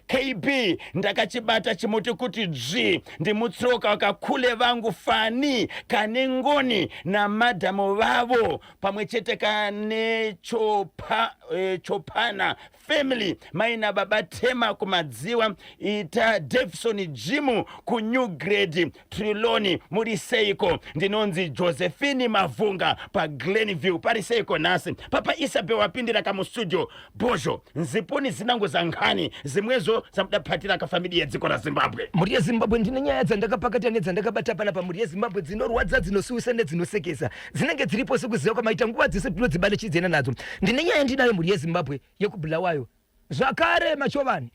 KB ndakachibata chimuti kuti dzvi ndimutsoka wakakule vangu Fani kane ngoni namadhamu vavo pamwe chete kane chopa, eh, chopana family mai nababa Tema kumadziwa ita Davison Jimu kuNew Grade Triloni muri seiko ndinonzi Josephine Mavhunga paGlenview pari seiko nhasi papa Isabel wapindira kamustudio Bhozho nziponi zinango za nkhani zimwezo zamudaphatira kafamili yedziko raZimbabwe. Mhuri yeZimbabwe ndine nyaya dzandakapakata nedzandakabata panapa mhuri yeZimbabwe dzinorwadza dzinosuwisa nedzinosekesa dzinenge dziripo sekuziva kwamaita nguva dzese tinodzibata chidzienda nadzo ndine nyaya ndinayo mhuri yeZimbabwe yekuBulawayo zvakare machovani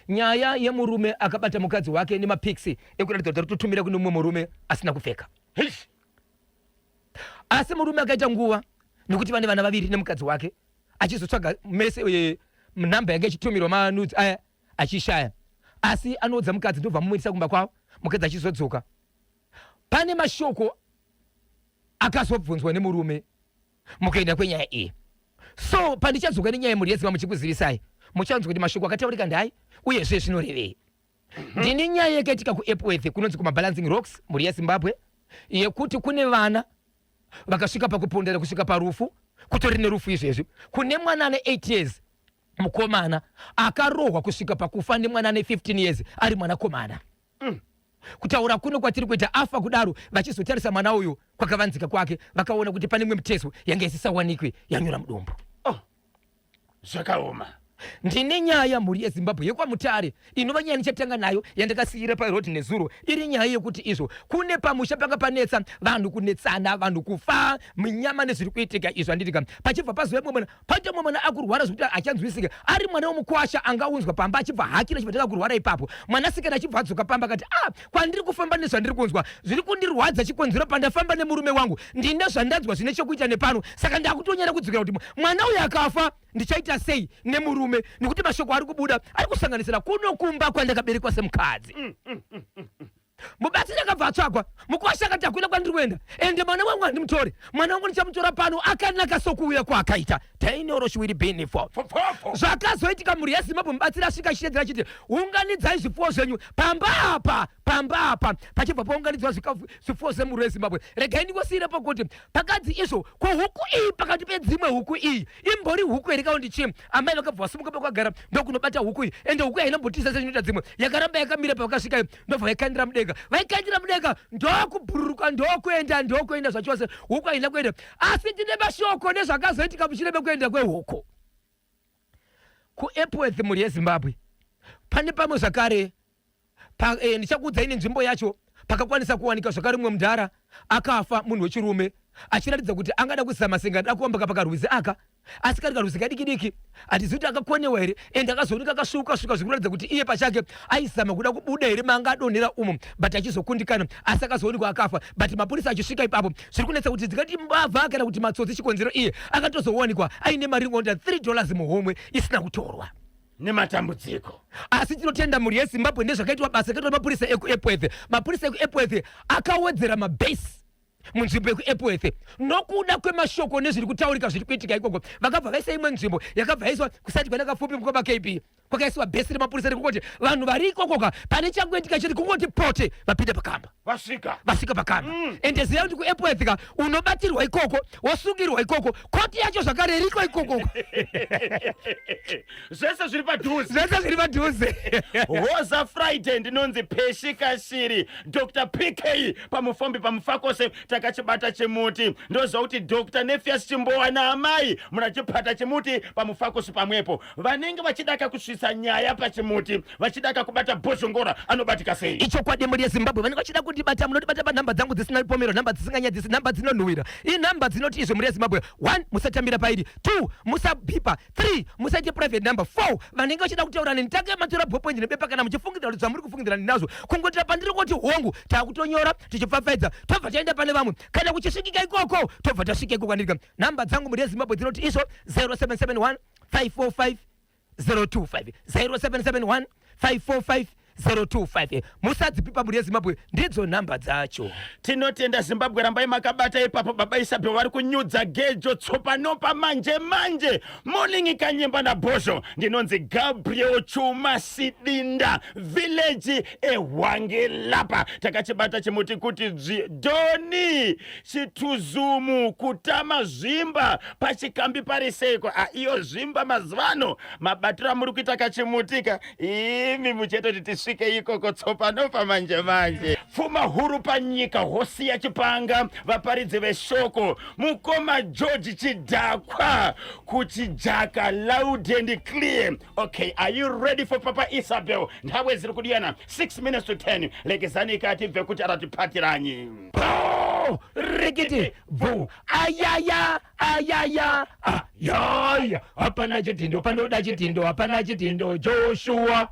nyaya yemurume akabata mukadzi wake nemapics ekuratidza kuti arikutotumira kune mumwe murume asina kupfeka Heish. asi murume akaita nguva nekuti vane vana vaviri nemukadzi wake achizotsvaga mese eh, nhamba yanga ichitumirwa manudes aya achishaya asi anoudza mukadzi ndobva mumuitisa kumba kwavo mukadzi achizodzoka pane mashoko akazobvunzwa nemurume mukuenda kwenyaya iyi so pandichadzoka nenyaya yemhuri yeziva muchikuzivisai muchanzwa kuti mashoko akataurika ndai uyezve zvinorevei Ndine nyaya yakaitika kuEpworth kunonzi kumaBalancing Rocks mhuri yeZimbabwe yekuti kune vana vakasvika pakupondera kusvika parufu kutori nerufu izvezvi kune mwana ane 8 years mukomana akarohwa kusvika pakufa nemwana ane 15 years ari mwanakomana mm. Kutaura kuno kwatiri kuita afa kudaro vachizotarisa mwana uyu kwakavanzika kwake vakaona kuti pane imwe mitezo yanga isisawanikwe yanyura mudumbu. Oh, zvakaoma. Ndine nyaya mhuri yeZimbabwe yekwaMutare inova nyaya ndichatanga nayo yandakasiira paroad nezuro iri nyaya yekuti izvo kune pamusha panga panetsa vanhu kunetsana vanhu kufa minyama nezviri kuitika izvo handitika pachibva pazouya mumwe mwana Paita mumwe mwana akurwara zvekuti achanzwisika ari mwana wemukwasha angaunzwa pamba achibva hakira achibva tanga kurwara ipapo. Mwanasikana achibva adzoka pamba akati ah kwandiri kufamba nezvandiri kunzwa zviri kundirwadza chikonzero pandafamba nemurume wangu ndine zvandanzwa zvine chekuita nepano saka ndakutonyara kudzokera kuti mwana uyu akafa ndichaita sei nemurume nekuti mashoko ari kubuda ari kusanganisira kuno kumba kwandakaberekwa semukadzi. Mm, mm, mm, mm. Mubatsiri akabva atsvagwa. Mukwasha akati hakuna kwandiri kuenda ende mwana wangu handimutore. Mwana wangu ndichamutora pano akanaka sokuuya kwaakaita. Tainoro benefo. Zvakazoitika mhuri yeZimbabwe mubatsiri asvika achishedzera achiti unganidzai zvipfuwo zvenyu pamba apa pamba apa pachibva paunganidzwa zvipfuwo zvemhuri yeZimbabwe. Regai ndingosiirepo kuti pakanzi izvo ko huku iyi pakati pedzimwe huku iyi imbori huku here kaundi chii amai vakabva vasimuka pakwagara ndokunobata huku iyi ende huku haina mbotiza sezvinoita dzimwe yakaramba yakamira pavakasvika ndobva vaikandira mudenga vaikandira mudenga ndokubhururuka ndokuenda ndokuenda zvachose huku haina kuenda asi tine mashoko nezvakazoitika mushure mekuenda kwehuku kuepworth mhuri yezimbabwe pane pamwe zvakare Pa, eh, ndichakuudzai nenzvimbo yacho pakakwanisa kuwanika zvakare mumwe mudhara akafa munhu wechirume achiratidza kuti angada kuzama senge ada kuambuka pakarwizi aka asi kari karwizi kadiki diki hatizivi kuti akakonewa here and akazooneka akasvuuka svuka zvikuratidza kuti iye pachake aizama kuda kubuda here maanga adonhera umo but achizokundikana asi akazoonekwa akafa but mapurisa achisvika ipapo zviri kunetsa kuti dzingati mbavha kana kuti matsotsi chikonzero iye akatozowanikwa aine mari ingonda 3 dollars muhomwe isina kutorwa nematambudziko. Asi tinotenda mhuri yeZimbabwe nezvakaitwa basa rakaitwa nemapurisa ekuEpworth. Mapurisa ekuEpworth akawedzera mabhesi munzvimbo yekuEpworth nokuda kwemashoko nezviri kutaurika zviri kuitika ikoko. Vakabva vaisa imwe nzvimbo yakabva yaiswa kusati kwana kapfupi mukoma KB kwakaiswa bhesi remapurisa rekungoti vanhu vari ikokoka pane changoitika chete kungoti pote vapinda pakamba vasvika vasvika pakamba mm. ende ziva kuti kuepworth ka unobatirwa ikoko wosungirwa ikoko koti yacho zvakare iriko ikoko zvese zviri padhuze zvese zviri padhuze hoza friday ndinonzi peshi kashiri dr pk pamufombi pamufakose takachibata chimuti ndoziva kuti dr nefias chimbowa naamai munachipata chimuti pamufakose pamwepo Vanenge vachidaka kusvitsa nyaya pachimuti vachidaka kubata Bhozhongora anobatika sei? Ichokwadi mhuri yeZimbabwe vanenge vachida kundibata munondibata panhamba dzangu dzisina pomero nhamba dzisinganyadzisi nhamba dzinonhuwira inhamba dzinoti izvo mhuri yeZimbabwe 1 musatambira pairi 2 musabhipa 3 musaite private number 4 vanenge vachida kutaura neni tange matora bhopoindi nebepa kana muchifungidzira kuti zvamuri kufungidzira ndinazvo kungotira pandiri kuti hongu takutonyora tichipfapfaidza tobva taenda pane vamwe kana kuchisvikika ikoko tobva tasvika ikoko andika nhamba dzangu mhuri yeZimbabwe dzinoti izvo 0771 545 025 0771 545 025. Musadzipipa mhuri yeZimbabwe, ndidzo nhamba dzacho. Tinotenda Zimbabwe, rambai makabata ipapo. Baba Isabel vari kunyudza gejo tsopanopa manje manje. Morning Kanyemba naBhozho, ndinonzi Gabriel Chuma Sidinda, village eHwange lapa. Takachibata chimuti kuti dzvi doni chituzumu kutama zvimba pachikambi pari seiko? A iyo zvimba mazuva ano mabatiro amuri kuita kachimutika imi muchetoti tisvike ikoko tsopanopa manje manje. Pfuma huru panyika hosiya chipanga vaparidzi veshoko mukoma George Chidhakwa kuchijaka loud and clear. Okay, are you ready for Papa Isabel? Nthawe ziri kudiyana 6 minutes to 10. Lekezani ikati bve kuti aratipatiranyi. Bo, rikiti bvu, ayaya ayaya ayaya, hapana chidhindo panoda chidhindo, hapana chidhindo Joshua,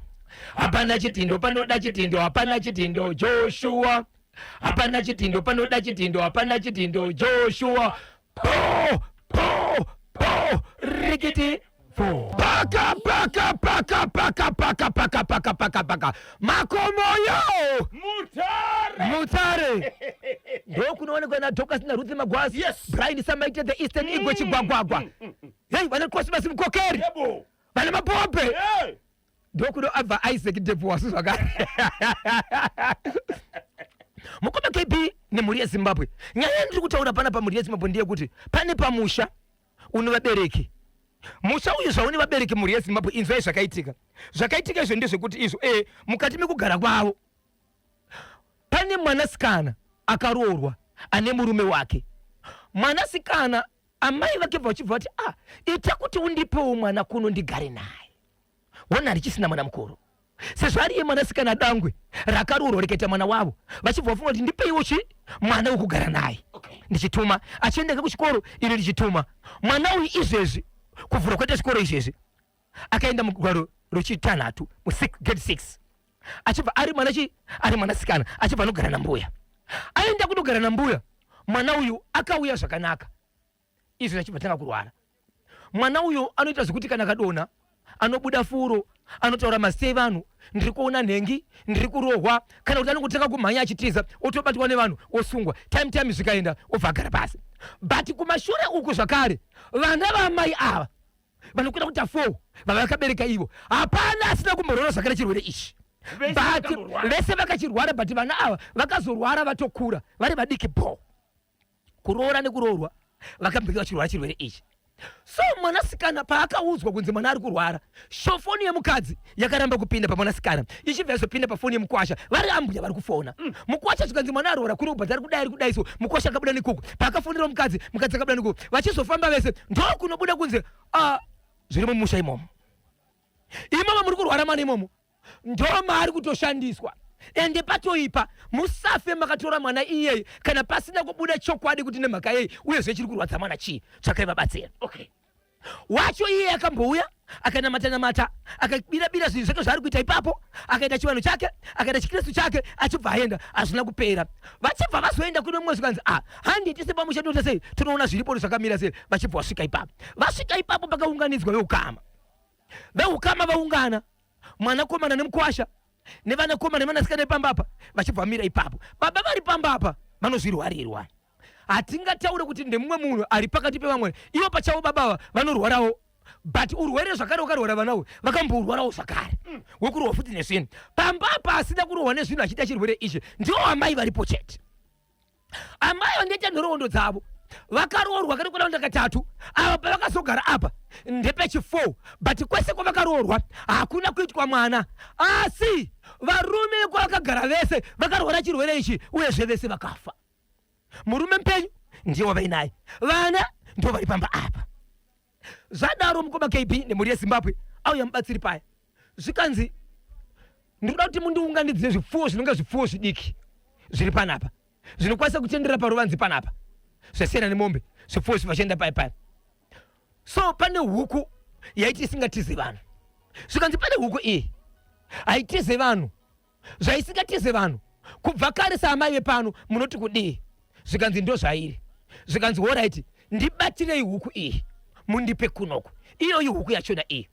hapana chidhindo panoda chidhindo, hapana chidhindo Joshua, hapana chidhindo panoda chidhindo, hapana chidhindo Joshua. Po po po, rikiti bvu. Paka paka paka paka paka paka paka paka paka makomoyo Mutare. Mutare ndokunoonekwa naDocas naRuth Magwazi. Yes. Brian Samaite, the Eastern Igwe Chigwagwagwa. Hei, vane Cosmas Mukokeri. Yebo. Vane Mapope. Hey. Ndokuno abva Isaac Debuwasu zvakare. Mukoma KB nemhuri yeZimbabwe, nyaya yandiri kutaura pana pamhuri yeZimbabwe ndeyekuti pane pamusha une vabereki. Musha uyu zvaune vabereki, mhuri yeZimbabwe, inzwai zvakaitika. Zvakaitika izvo ndezvekuti izvo mukati mekugara kwavo pane mwanasikana akaroorwa ane murume wake. Mwanasikana, amai vake bva vachibva vati, ah, ita kuti undipewo mwana kuno ndigare naye, wona richisina mwana mukuru, sezvo ariye mwanasikana dangwe rakaroorwa rikaita mwana wavo. Vachibva vafunga kuti ndipeiwo chi mwana wekugara naye. Ndichituma achiendeka kuchikoro, ini ndichituma mwana uyu. Izvezvi kuvhura kwaita chikoro, izvezvi akaenda mugwaro rechitanhatu, grade 6, achibva ari mwana chi ari mwanasikana, achibva anogara nambuya. Aenda kunogara nambuya, mwana uyu akauya zvakanaka. Izvo achibva tanga kurwara. Mwana uyu anoita zvekuti kana akadonha anobuda furo, anotaura mazita evanhu, ndiri kuona nhengi, ndiri kurohwa, kana kuti anongotanga kumhanya achitiza, otobatwa nevanhu, osungwa. Time time zvikaenda, obva agara pasi. But kumashure uku zvakare, vana vamai ava vanokwira kuita 4 vavakabereka ivo, hapana asina kumborwara zvakare chirwere ichi. Vese But vakamborwara. Vese vakachirwara, but vana ava vakazorwara vatokura, vari vadiki bo kuroora nekuroorwa, vakambenge vachirwara chirwere ichi. So mwanasikana paakaudzwa kunzi mwana ari kurwara, sho foni yemukadzi yakaramba kupinda pamwanasikana, ichibva yazopinda pafoni yemukwasha, vari ambuya vari kufona. Mukwasha zvikanzi mwana arwara, kuri kubhadhara kudai, ari kudai. So mukwasha akabuda nekuku, paakafonera mukadzi, mukadzi akabuda nekuku, vachizofamba vese ndokunobuda kunzi, ah, zviri mumusha imomo, imomo muri kurwara mwana imomo ndo maari kutoshandiswa, ende patoipa. Musafe makatora mwana iyeye kana pasina kubuda chokwadi kuti nemhaka yei, uyezve chiri kurwadza mwana chii. Tsvakai vabatsira. Wacho iye akambouya akanamata namata, akabira-bira zvinhu zvake zvaari kuita ipapo, akaita chivanhu chake, akaita chikristu chake, achibva aenda. Hazvina kupera. Vachibva vazoenda kune mumwe, zvikanzi, ah, handi tise pamusha, tinoita sei, tinoona zviripo zvakamira sei. Vachibva vasvika ipapo, vasvika ipapo pakaunganidzwa veukama. Veukama vaungana, mwanakomana nemukwasha nevanakomana nevanasikana vepamba apa, vachibva vamira ipapo. Baba vari pamba apa vanozvirwarirwa. Hatingataure kuti ndemumwe munhu ari pakati pevamwe, ivo pachavo baba vanorwarawo, but urwere zvakare wakarwara vanawo vakamborwarawo zvakare, wekurohwa futi nezvinhu pamba apa. Asina kurohwa nezvinhu achiita chirwere ichi ndiwo amai varipo chete. Amai vangaita nhoroondo dzavo, vakaroorwa kari kuda katatu. Ava pavakazogara apa ndepechi4, but kwese kwavakaroorwa hakuna kuitwa mwana, asi varume vekwavakagara vese vakarwara chirwere ichi, uyezve vese vakafa. Murume mupenyu ndiye wavainaye, vana ndo vari pamba apa. Zvadaro, mukoma KB nemhuri yeZimbabwe, auya mubatsiri paya, zvikanzi, ndinoda kuti mundiunganidzire zvipfuwo zvinonge zvipfuwo zvidiki zviri panapa, zvinokwanisa kutenderera paruvanzi panapa, zvasiyana nemombe. Zvipfuwo izvi vachienda paya paya. So pane huku yaiti isingatize vanhu. Zvikanzi pane huku iyi haitize vanhu, zvaisingatize vanhu kubva kare, saamai vepano munoti kudii? Zvikanzi ndo zvairi. Zvikanzi alright, ndibatirei huku iyi mundipe kunoku. Iyoyi huku yachona iyi,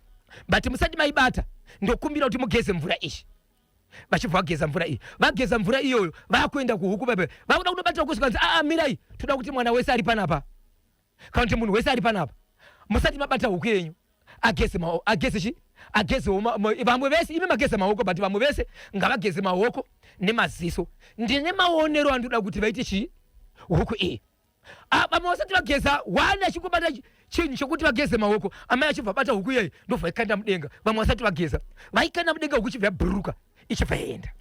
but musati maibata ndokumbira kuti mugeze mvura iyi. Vachibva vageza mvura iyi, vageza mvura iyoyo, vakuenda kuhuku pepe, vakuda kunobatira kusvika nzi aa, mirai, toda kuti mwana wese ari panapa kana kuti munhu wese ari panapa, musati mabata huku yenyu, ageze mao, ageze chi agezewo vamwe vese. Imi mageza maoko, but vamwe vese ngavageze maoko nemaziso. Ndine maonero andinoda kuti vaite chii huku iyi. Ah, vamwe vasati vageza, one achingobata chinhu chokuti vageze maoko, amai achibva bata huku iyeyi, ndobva ikanda mudenga. Vamwe vasati vageza, vaikanda mudenga, huku ichibva yabhururuka, ichibva yaenda.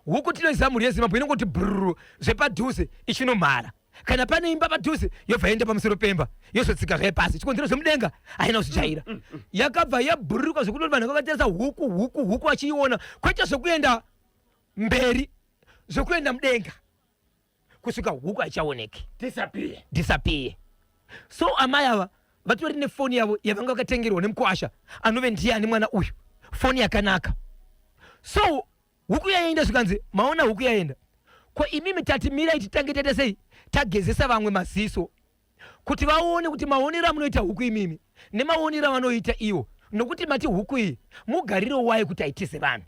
Huku tinoiziva, mhuri yeZimbabwe, inongoti bhururu zvepadhuze ichinomhara. Kana pane imba padhuze, yobva yaenda pamusoro pemba, yozotsika zvayo pasi. Chikonzero, zvemudenga haina kuzvijaira. Yakabva yabhururuka zvekutoti vanhu vakatarisa huku, huku, huku vachiiona, kwete zvekuenda mberi, zvekuenda mudenga, kusvika huku haichaoneki. Disappear. Disappear. So amai ava vatori nefoni yavo yavanga vakatengerwa nemukwasha anove ndiani mwana uyu, foni yakanaka. So huku yaenda, zvikanzi, "Maona huku yaenda ko imimi tati mirai titange taita sei, tagezesa vamwe maziso kuti vaone kuti maonero amunoita huku imimi nemaonero avanoita iwo, nokuti mati huku iyi mugariro wayo kuti haitize vanhu.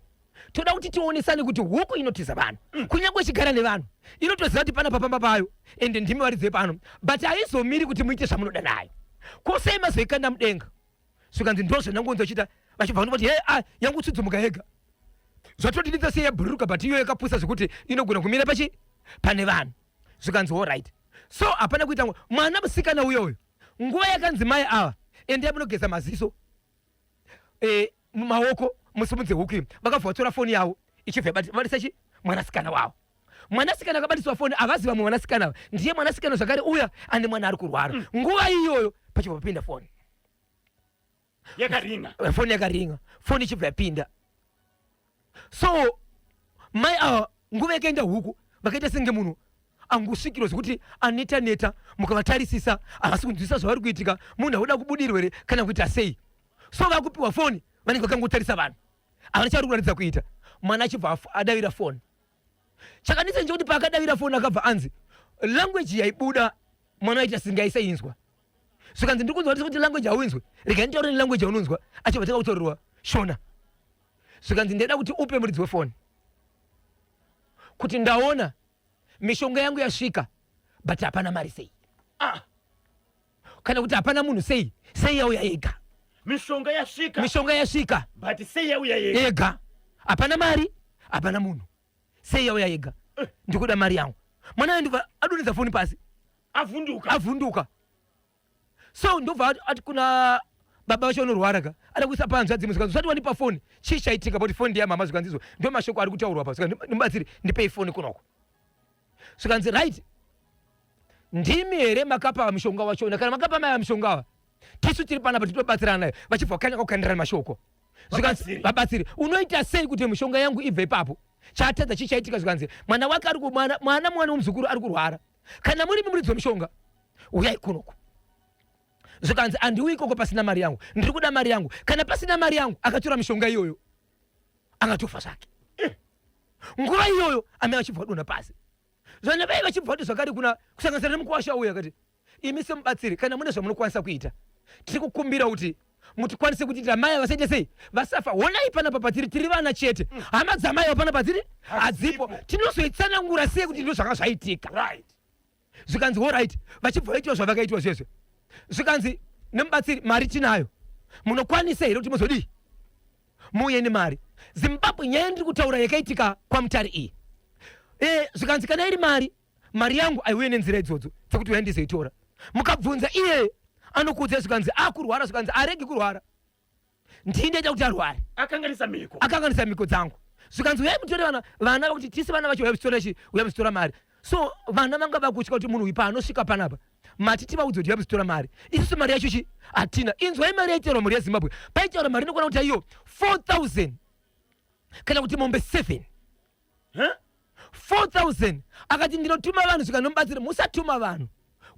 Toda kuti tionesane kuti huku inotiza vanhu. Kunyange ichigara nevanhu, inotoziva kuti pana papamba payo, ende ndimi varidzi pano, but haizomiri kuti muite zvamunoda nayo. Ko sei mazoikanda mudenga?" Zvikanzi, "Ndo zvandangonzi vachiita." Vachibva vanoti, "He, ah, yangutsudzomuka yega, zvatodididza sei, yabhururuka, but iyo yakapusa zvekuti inogona kumira pachi pane vanhu." Zvikanzi, "Alright." So hapana kuita mwana musikana uyoyo. Nguva yakanzi mai ava, "Endai munogeza maziso, mumaoko, musimudze huku iyi," vakabva vatora foni yavo, ichibva vabatisa chi mwanasikana wavo. Mwanasikana akabatiswa foni, havazi vamwe mwanasikana ava, ndiye mwanasikana zvakare uya ane mwana ari kurwara. Nguva iyoyo pachibva papinda foni. Yakaringa. Foni yakaringa, foni ichibva yapinda. So mai ava, nguva yakaenda huku, vakaita senge munhu angosvikirwa zvekuti aneta neta. Mukavatarisisa, havasi kunzwisisa zvavari kuitika. Munhu auda kubudirwa here kana kuita sei? So vakupiwa foni, vanenge vakangotarisa vanhu, havana chavari kuratidza kuita. Mwana achibva adavira foni. Chakanetsa nchekuti paakadavira foni, akabva anzi language yaibuda mwana aita singe aisainzwa. Zvikanzi, "Ndiri kunzwa kuti language hauinzwe, regai nditaure nelanguage yaunonzwa." Achibva tanga kutaurirwa Shona. Zvikanzi, "Ndaida kuti upe muridzi wefoni kuti ndaona mishonga yangu yasvika, but hapana mari sei?" Ah. Kana kuti hapana munhu sei? Sei yauya yega? Mishonga yasvika. Mishonga yasvika. But sei yauya yega? Yega, hapana mari, hapana munhu. Sei yauya yega? Ndikuda mari yangu. Mwana uyu ndobva adonhedza foni pasi. Avhunduka. Avhunduka. So ndobva ati kuna baba vacho vanorwara ka, ada kuisa panzvadzi imwe. Zvikanzi, "Usati wandipa foni, chii chaitika?" Pakuti foni ndeyamama. Zvikanzi, "Izvo ndo mashoko ari kutaurwa pa." Zvikanzi, "Ndimubatsiri, ndipei foni kunoko." Zvikanzi, "Right, ndimi here makapa mushonga wachona? Kana makapa maya mushonga ava, tisu tiri panapa titobatsirana nayo." Vachibva vakanya kukandirana mashoko. Zvikanzi, Vabatsiri. "Vabatsiri, unoita sei kuti mishonga yangu ibve ipapo? Chatadza chii chaitika?" Zvikanzi, "Mwana wake ari mwana mwana mwana womuzukuru ari kurwara. Kana muri muridzi wemushonga, uyai kunoku." Zvikanzi, "Handiuyi ikoko pasina mari yangu. Ndiri kuda mari yangu. Kana pasina mari yangu, akatora mishonga iyoyo angatofa zvake." Nguva iyoyo amai vachibva vadonha pasi. Zvana vai vachibva vati zvakare kuna kusanganisira nemukuwasha uyu, akati, "Imi semubatsiri, kana mune zvamunokwanisa kuita, tiri kukumbira kuti mutikwanise kutiitira mai vasaite sei, vasafa. Honai panapa patiri, tiri vana chete. Hama dzamai ava panapa dziri hadzipo. Tinozoitsanangura sei kuti ndo zvanga zvaitika?" Zvikanzi, "Alright." Vachibva vaitiwa zvavakaitwa zvezve. Zvikanzi nemubatsiri, "Mari tinayo, munokwanisa here kuti muzodii, muuye nemari?" Zimbabwe, nyaya ndiri kutaura yakaitika kwaMutare iyi. Zvikanzi, "Kana iri mari, mari yangu aiuye nenzira idzodzo dzekuti uya ndizoitora. Mukabvunza iye anokuudza." Zvikanzi, "Akurwara." Zvikanzi, "Aregi kurwara, ndii ndaita kuti arware." Akanganisa mhiko. Akanganisa mhiko dzangu. Zvikanzi, "Uyai mutore vana." Vana vakuti, "Tisi vana vacho, uyai muzitora chi, uyai muzitora mari." So vana vanga vakutya kuti munhu uyu paanosvika panapa, mati tivaudze kuti uyai muzitora mari, isusu mari yacho chi hatina. Inzwai mari yaitaurwa, mhuri yeZimbabwe. Paitaura mari inokwana kuti aiyo 4000 kana kuti mombe 7. Huh? 4000. Akati, "Ndinotuma vanhu zvikanomubatsira." "Musatuma vanhu,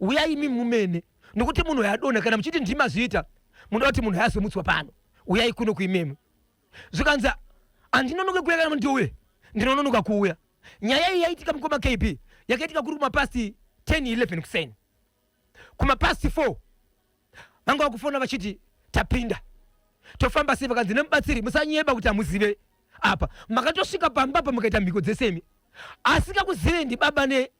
uyai imi mumene, nokuti munhu yadonha, kana muchiti ndimazviita, munoda kuti munhu ayazomutswa pano, uyai kuno kuimemi." Zvikanzi, "Handinonoke kuuya, kana ndiuye ndinononoka kuuya." Nyaya iyi yaitika, mukoma KB, yakaitika kuri kumapast 10 11 kuseni. Kumapast 4 vanga vakufona vachiti, "Tapinda, tofamba sei?" Vakanzi nemubatsiri, "Musanyeba kuti hamuzive Apa makatosvika pamba apa mukaita mhiko dzesemi asingakuzivei ndibaba ne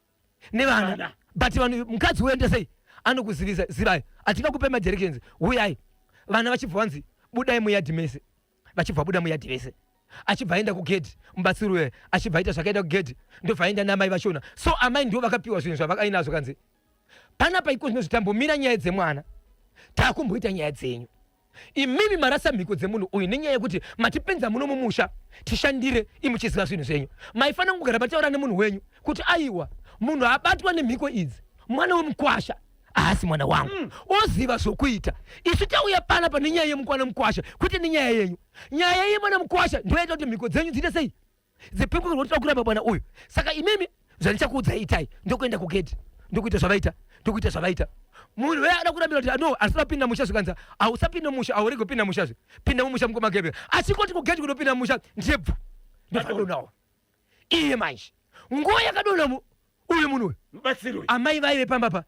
nevana but vanhu mukadzi uenda sei anokuzivisa zivai atingakupe madirections huyai vana vachibva vanzi budai muyadhi mese vachibva vabuda muyadhi vese achibva aenda kugedhi mubatsiri uye achibva aita zvakaenda kugedhi ndobva aenda naamai vachona so amai ndivo vakapiwa zvinhu zvavakainazvo kanzi panapa iko zvino zvitambomira nyaya dzemwana takumboita nyaya dzenyu Imimi marasa mhiko dzemunhu uyu nenyaya yekuti matipinza muno mumusha tishandire imuchiziva zvinhu zvenyu. Maifanira kugara mataura nemunhu wenyu kuti aiwa munhu abatwa nemhiko idzi mwana wemukwasha haasi mwana wangu mm. Oziva zvokuita. Isu tauya pana pane nyaya yemukwana mukwasha kwete nenyaya yenyu. Nyaya yemwana mukwasha ndoyaita kuti mhiko dzenyu dziite sei? Dzipinguke kuti kuramba mwana uyu. Saka imimi zvandichakuudzai itai ndokuenda kugedhi ndokuita zvavaita ndokuita zvavaita munhu weye ada kurambira kuti no asina kupinda musha zvikanzi hausapinda musha aurege kupinda musha zve pinda mumusha mukoma gebe achingoti kugedhi kunopinda musha ndebvu ndofadonawo iye manje nguva yakadonha uyu munhu uyu mubatsiri uyu amai vaive pamba pa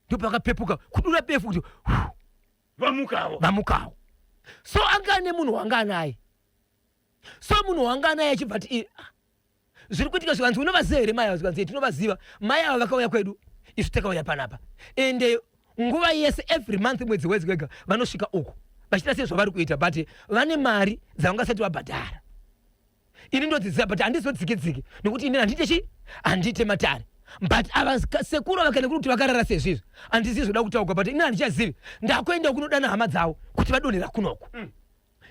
ndopakapepuka kudura befu kuti vamukawo vamukawo so anga ane munhu wanga anaye so munhu wanga anaye achibva ti ah, zviri kuitika zvikanzi unovaziva here mai ava zvikanzi tinovaziva mai ava vakauya kwedu isu takauya panapa ende nguva yese every month mwedzi wedzi wega vanosvika uku vachiita sei zvavari kuita but vane mari dzavangasati vabhadhara ini ndodziziva but handizodzikidziki nekuti ini handiite chi handiite matare but ava sekuru ava kana kuri kuti vakarara sezvizvi handizivi zvoda kutaurwa but ini handichazivi ndakuenda kunodana hama dzavo kuti vadonhera kunoku mm.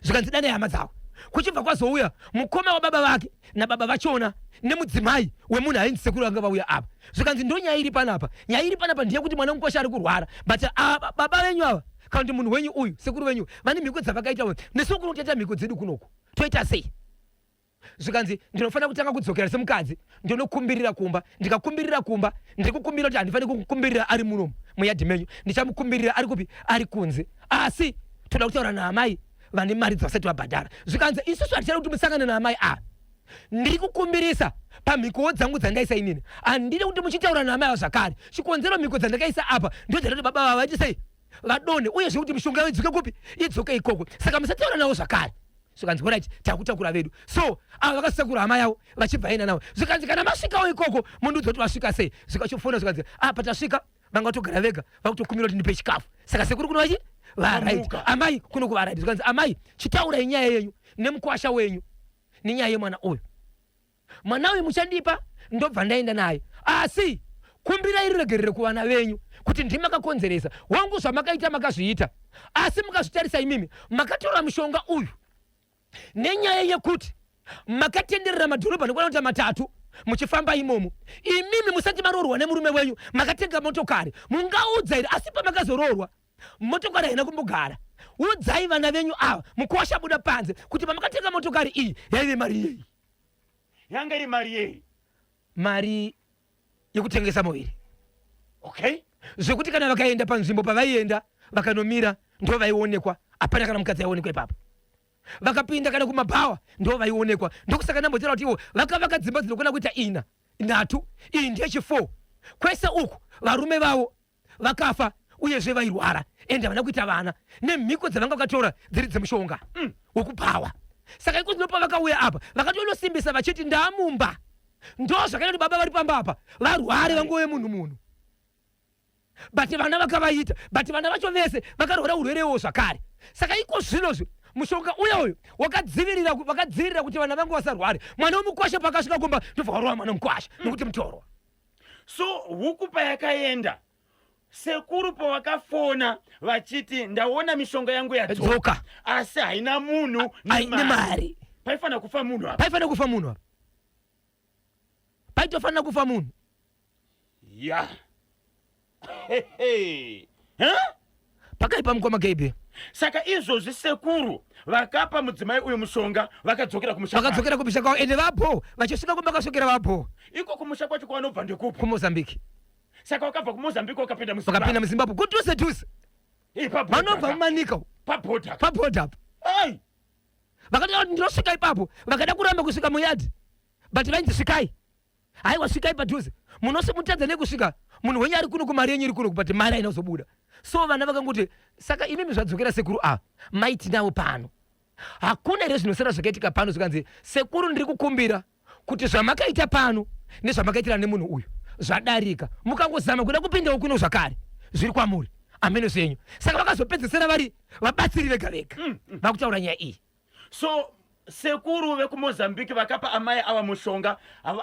zvikanzi danai hama dzavo kuchibva kwazouya mukoma wababa vake nababa vachona nemudzimai wemunhu ainzi sekuru vanga vauya apa zvikanzi ndo nyaya iri panapa nyaya iri panapa ndeyekuti mwana mukwasha ari kurwara but ah, baba venyu ava kana kuti munhu wenyu uyu sekuru venyu vane mhiko dzavakaita nesu kuno toita mhiko dzedu kunoku toita sei zvikanzi ndinofanira kutanga kudzokera semukadzi ndinokumbirira kumba ndikakumbirira kumba ndiri kukumbira kuti handifaniri kukumbirira ari munomu muyadhi menyu ndichamukumbirira ari kupi ari kunze asi toda kutaura naamai vane mari dzavasati vabhadhara zvikanzi isusu hatichada kuti musangane naamai ava ndiri kukumbirisa pamhikowo dzangu dzandaisa inini handidi kuti muchitaura naamai ava zvakare chikonzero mhiko dzandakaisa apa ndodzada kuti baba vava vaite sei vadonhe uyezve kuti mishonga yavo idzoke kupi idzoke ikoko saka musataura navo zvakare zvikanzi horait takutakura vedu so ava vakasatakura hama yavo vachibva enda navo zvikanzi kana masvikawo ikoko mundiudza kuti vasvika sei zvikachofona zvikanzi a ah, patasvika vanga vatogara vega vakutokumbira kuti ndipe chikafu saka sekuru kuno vachi varait amai kuno kuvarait zvikanzi amai chitaurai nyaya yenyu nemukwasha wenyu nenyaya yemwana uyu Mwana uyu muchandipa ndobva ndaenda naye asi kumbirai ruregerero kuvana venyu kuti ndimi makakonzeresa. Hongu zvamakaita makazviita asi mukazvitarisa imimi makatora mushonga uyu nenyaya yekuti makatenderera madhorobha anokwana kuita matatu muchifamba imomo imimi musati maroorwa nemurume wenyu makatenga motokari mungaudza here asi pamakazoroorwa motokari haina kumbogara udzai vana venyu ava mukuwasha buda panze kuti pamakatenga motokari iyi yaive mari yei yanga iri mari yei mari yekutengesa muviri okay zvekuti kana vakaenda panzvimbo pavaienda vakanomira ndo vaionekwa hapana kana mukadzi aionekwa ipapo vakapinda kana kumabhawa ndo vaionekwa ndokusaka ndambotaura kuti ivo vakavaka dzimba dzinokwana kuita ina nhatu iyi ndechi four kwese uku varume vavo vakafa uyezve vairwara ende havana kuita vana nemhiko dzavanga vakatora dziri dzemushonga mm. wekubhawa saka iko zvino pavakauya apa vakatonosimbisa vachiti ndamumba ndo zvakaita kuti baba vari pamba apa varware vangove munhu munhu but vana vakavaita but vana vacho vese vakarwara urwere iwowo zvakare saka iko zvinozvi mushonga uya uyu wakadzivirira vakadzivirira kuti vana vangu vasarware mwana wemukwasha paakasvika kumba ndobva warova mwana wemukwasha nekuti mutorwa So huku payakaenda sekuru pavakafona vachiti ndaona mishonga yangu yadzoka asi haina munhu nemari. Paifanira kufa munhu apa. Paifanira kufa munhu apa. Paitofanira kufa munhu. Ya. Hey, huh? Pakaipa mukoma KB. Saka izvozvi sekuru vakapa mudzimai uyu mushonga vakadzokera kumusha vakadzokera kumusha kwavo ende vabho vachisvika kumba vakasvikira vabho iko kumusha kwacho kwavanobva ndekupi kumozambique saka wakabva kumozambique wakapinda muzimbabwe wakapinda muzimbabwe kudhuze dhuze vanobva mumanika pabhodha pabhodha apo vakati ndinosvika ipapo vakada kuramba kusvika muyadhi but vainzi svikai haiwa svikai padhuze munosimutadza nekusvika munhu wenyu ari kuno kumari yenyu iri kuno but mari haina kuzobuda so vana vakangoti saka imimi zvadzokera sekuru ava maiti navo pano. Hakuna here zvinosara zvakaitika pano zvikanzi sekuru ndiri kukumbira kuti zvamakaita pano nezvamakaitirana nemunhu uyu zvadarika mukangozama kuda kupindawo kuno zvakare zviri kwamuri ameno zvenyu. Saka vakazopedzesera vari vabatsiri vega vega vakutaura nyaya iyi. So sekuru vekuMozambique vakapa amai ava mushonga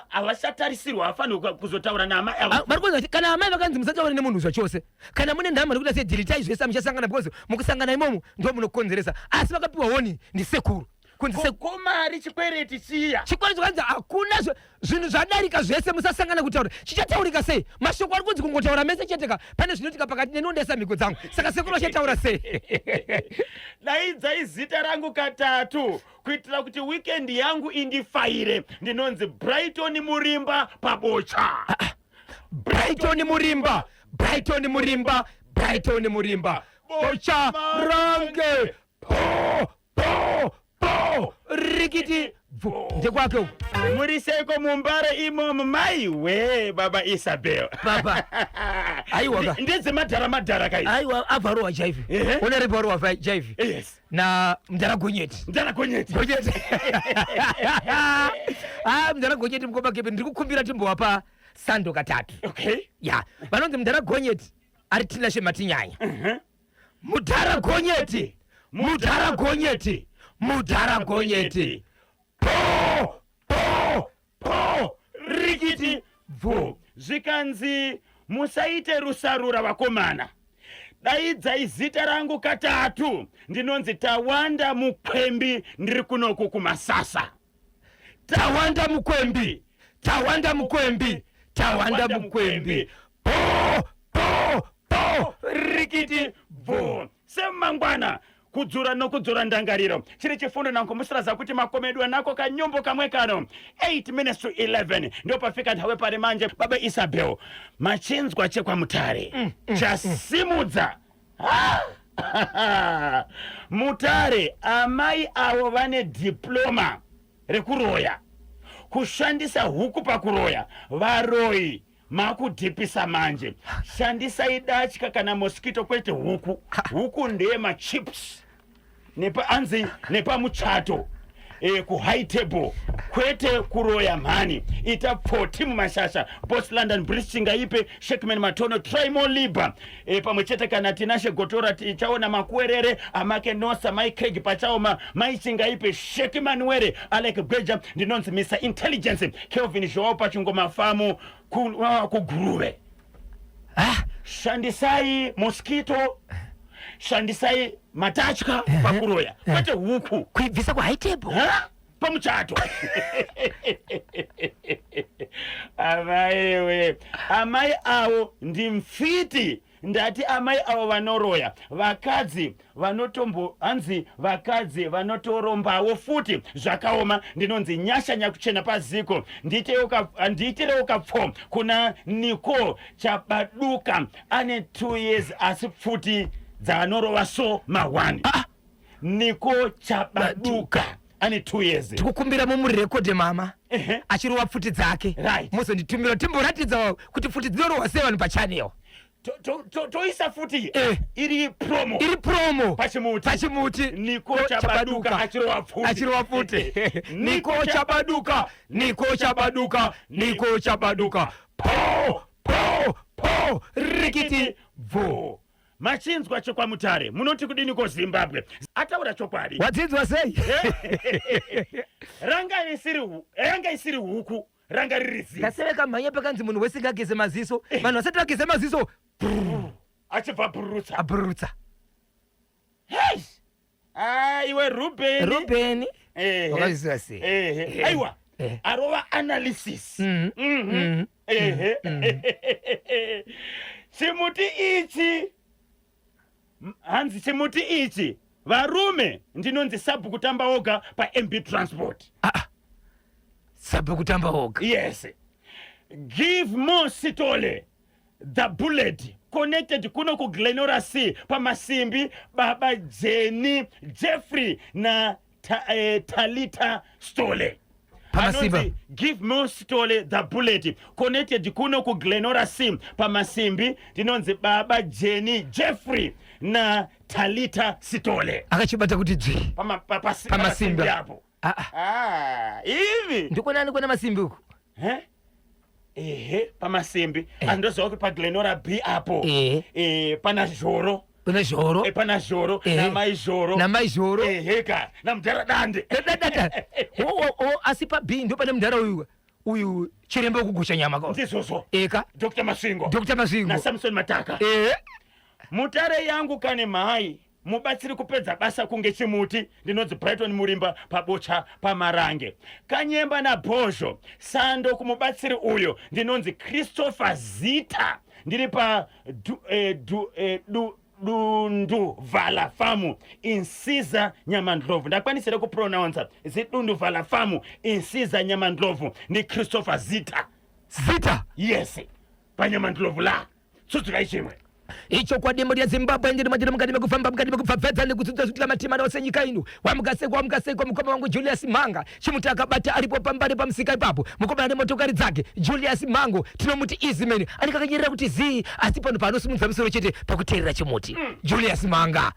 havachatarisirwa havafanirwi kuzotaura naamai ava. Ah, vari kuona kana amai vakanzi musataure nemunhu zvachose kana mune nhamo nekuda sedhiritai zvese muchasangana because mukusangana imomo ndo munokonzeresa asi vakapiwa woni ndisekuru kunzi ko mari chikwereti chiya chikwereti zvakanzi hakuna zvinhu zvadarika zvese musasangana kutaura chichataurika sei mashoko ari kunzi kungotaura mese chete ka pane zvinoitika pakati nenondesa mhiko dzangu saka sekuru vachataura sei daidzai zita rangu katatu kuitira kuti weekend yangu indifaire ndinonzi Brighton Murimba pabocha ah, ah. Brighton Murimba Brighton Murimba Brighton Murimba bocha range po po po rikiti bvu ndekwake uku muri seiko mumbare imomo maiwe baba Isabel baba aiwa ka ndedzemadhara madhara kai aiwa abva arohwa jaivi honorable arohwa jaivi yes na mdhara Gonyeti mdhara Gonyeti Gonyeti ah mdhara Gonyeti mukoma Kepe ndiri kukumbira timbowapa sando katatu okay ya vanonzi mdhara Gonyeti ari Tinashe Matinyanya Mudhara Gonyeti mudhara Gonyeti mudhara Gonyeti po po po rikiti bvu zvikanzi musaite rusarura vakomana daidzai zita rangu katatu ndinonzi Tawanda Mukwembi ndiri kunoku kuMasasa. Tawanda Mukwembi Tawanda Mukwembi Tawanda Mukwembi po po po rikiti bvu semangwana kudzura nokudzora ndangariro chiri chifundo nankumusiraza kuti makomedwa nako kanyombo kamwe kano 8 minutes to 11 ndopafika nthawe pari manje baba Isabel machinzwa chekwamutare chasimudza mm. Mutare amai avo vane diploma rekuroya kushandisa huku pakuroya varoyi makudhipisa manje shandisai datya kana mosquito kwete huku huku ndeye machips nepa anzi nepamuchato e, kuhigh table kwete kuroya mhani ita pfoti mumashasha Boss London Bridge Chingaipe Shekman Matono Trimo Liba e, pamwe chete kana Tinashe Gotora tichaona Makuwerere Amake Nosa Mai Craig Pachaoma Mai Chingaipe Sheki Manuere Alec Gweja ndinonzi Mr Intelligence Kelvin Joao Pachingoma Famu kuGuruve ah. Shandisai mosquito shandisai matatya pakuroya kwete huku kuibvisa kuhigh table pamuchato amaiwe amai avo ndimfiti ndati amai avo vanoroya vakadzi vanotombo hanzi vakadzi vanotorombawo futi zvakaoma ndinonzi Nyasha Nyakuchena paziko ndiitirewo kapfo kuna Nicole Chabaduka ane 2 years asi pfuti dzaanorova so ma1 ah. Nicole Chabaduka ane 2 years tikukumbira mumurekodhe mama achirova pfuti dzake right. muzonditumira timboratidza kuti pfuti dzinorohwa sei vanhu pachanel toisa futi eh. iri promo iri promo pachimuti pachimuti Niko Chabaduka achirova pfuti achirova pfuti Niko Chabaduka Niko Chabaduka Niko Chabaduka po po po rikiti bvu machinzwa chekwamutare munoti kudini ko Zimbabwe ataura chokwadi wadzinzwa sei ranga isiri ranga isiri huku ranga riri zizi ndaseveka mhanya pakanzi munhu wese ngageze maziso vanhu vasati vageze maziso achibva bhururutsa abhururutsa hei ah, iwe Ruben Ruben wakazviziva sei ehe aiwa arova analysis mm. Mm -hmm. Mm. Ehe mm. Chimuti ichi hanzi chimuti ichi varume ndinonzi sabhuku tamba oga paMB Transport. Ah, ah. Sabhuku tamba oga yes give more Sitole the bullet connected kuno kuGlenora C pamasimbi baba Jenny Jeffrey na ta, Talita Stole Pamasimba. Anonzi give more Stole the bullet connected kuno kuGlenora C pamasimbi ndinonzi baba Jenny Jeffrey Na Talita Sitole. Akachibata kuti dzvi. Pama, pa, pasi, pamasimbi pamasimbi apo. Ah, ah. Ah, ivi. Ndikonani kona masimbi uku? Eh? Ehe, pamasimbi. Andoziva kuti paGlenora B apo. Eh, pana Zhoro. Une Zhoro. Eh, pana Zhoro namai Zhoro. Namai Zhoro. Eheka, namudhara Dande. Dadadada. O, asi pa B ndo pane mudhara uyu uyu chiremba wekugosha nyama ka. Ndizvozvo. Eka. Dr Masvingo. Dr Masvingo. NaSamson Mataka. Mutare yangu kane mhai mubatsiri kupedza basa kunge chimuti. Ndinonzi Brighton Murimba paBocha paMarange. Kanyemba naBhozho, sando kumubatsiri uyo. Ndinonzi Christopher Zita, ndiri pa du, eh, du, eh, du, Dunduvala Famu, Insiza Nyamandlovu. Ndakwanisire kupronounsa ziDunduvala Famu, Insiza Nyamandlovu. Ndi Christopher Zita. Zita. Yes, paNyamandlovu la tsudzurai chimwe. Ichokwadi, mhuri yeZimbabwe, ndiri mwatiri mukati mekufamba, mukati mekupfapfadza nekudzidza zvitira matimana ose nyika ino. Wamukasekwa, wamukasekwa, mukoma wangu Julius Manga, chimuti akabata aripo pambare pamusika ipapo, mukomana nemotokari dzake Julius Mango, tinomuti Easyman, anenge akanyerera kuti zii, asi pano paanosimudza musoro chete pakuteerera chimuti. Julius Manga,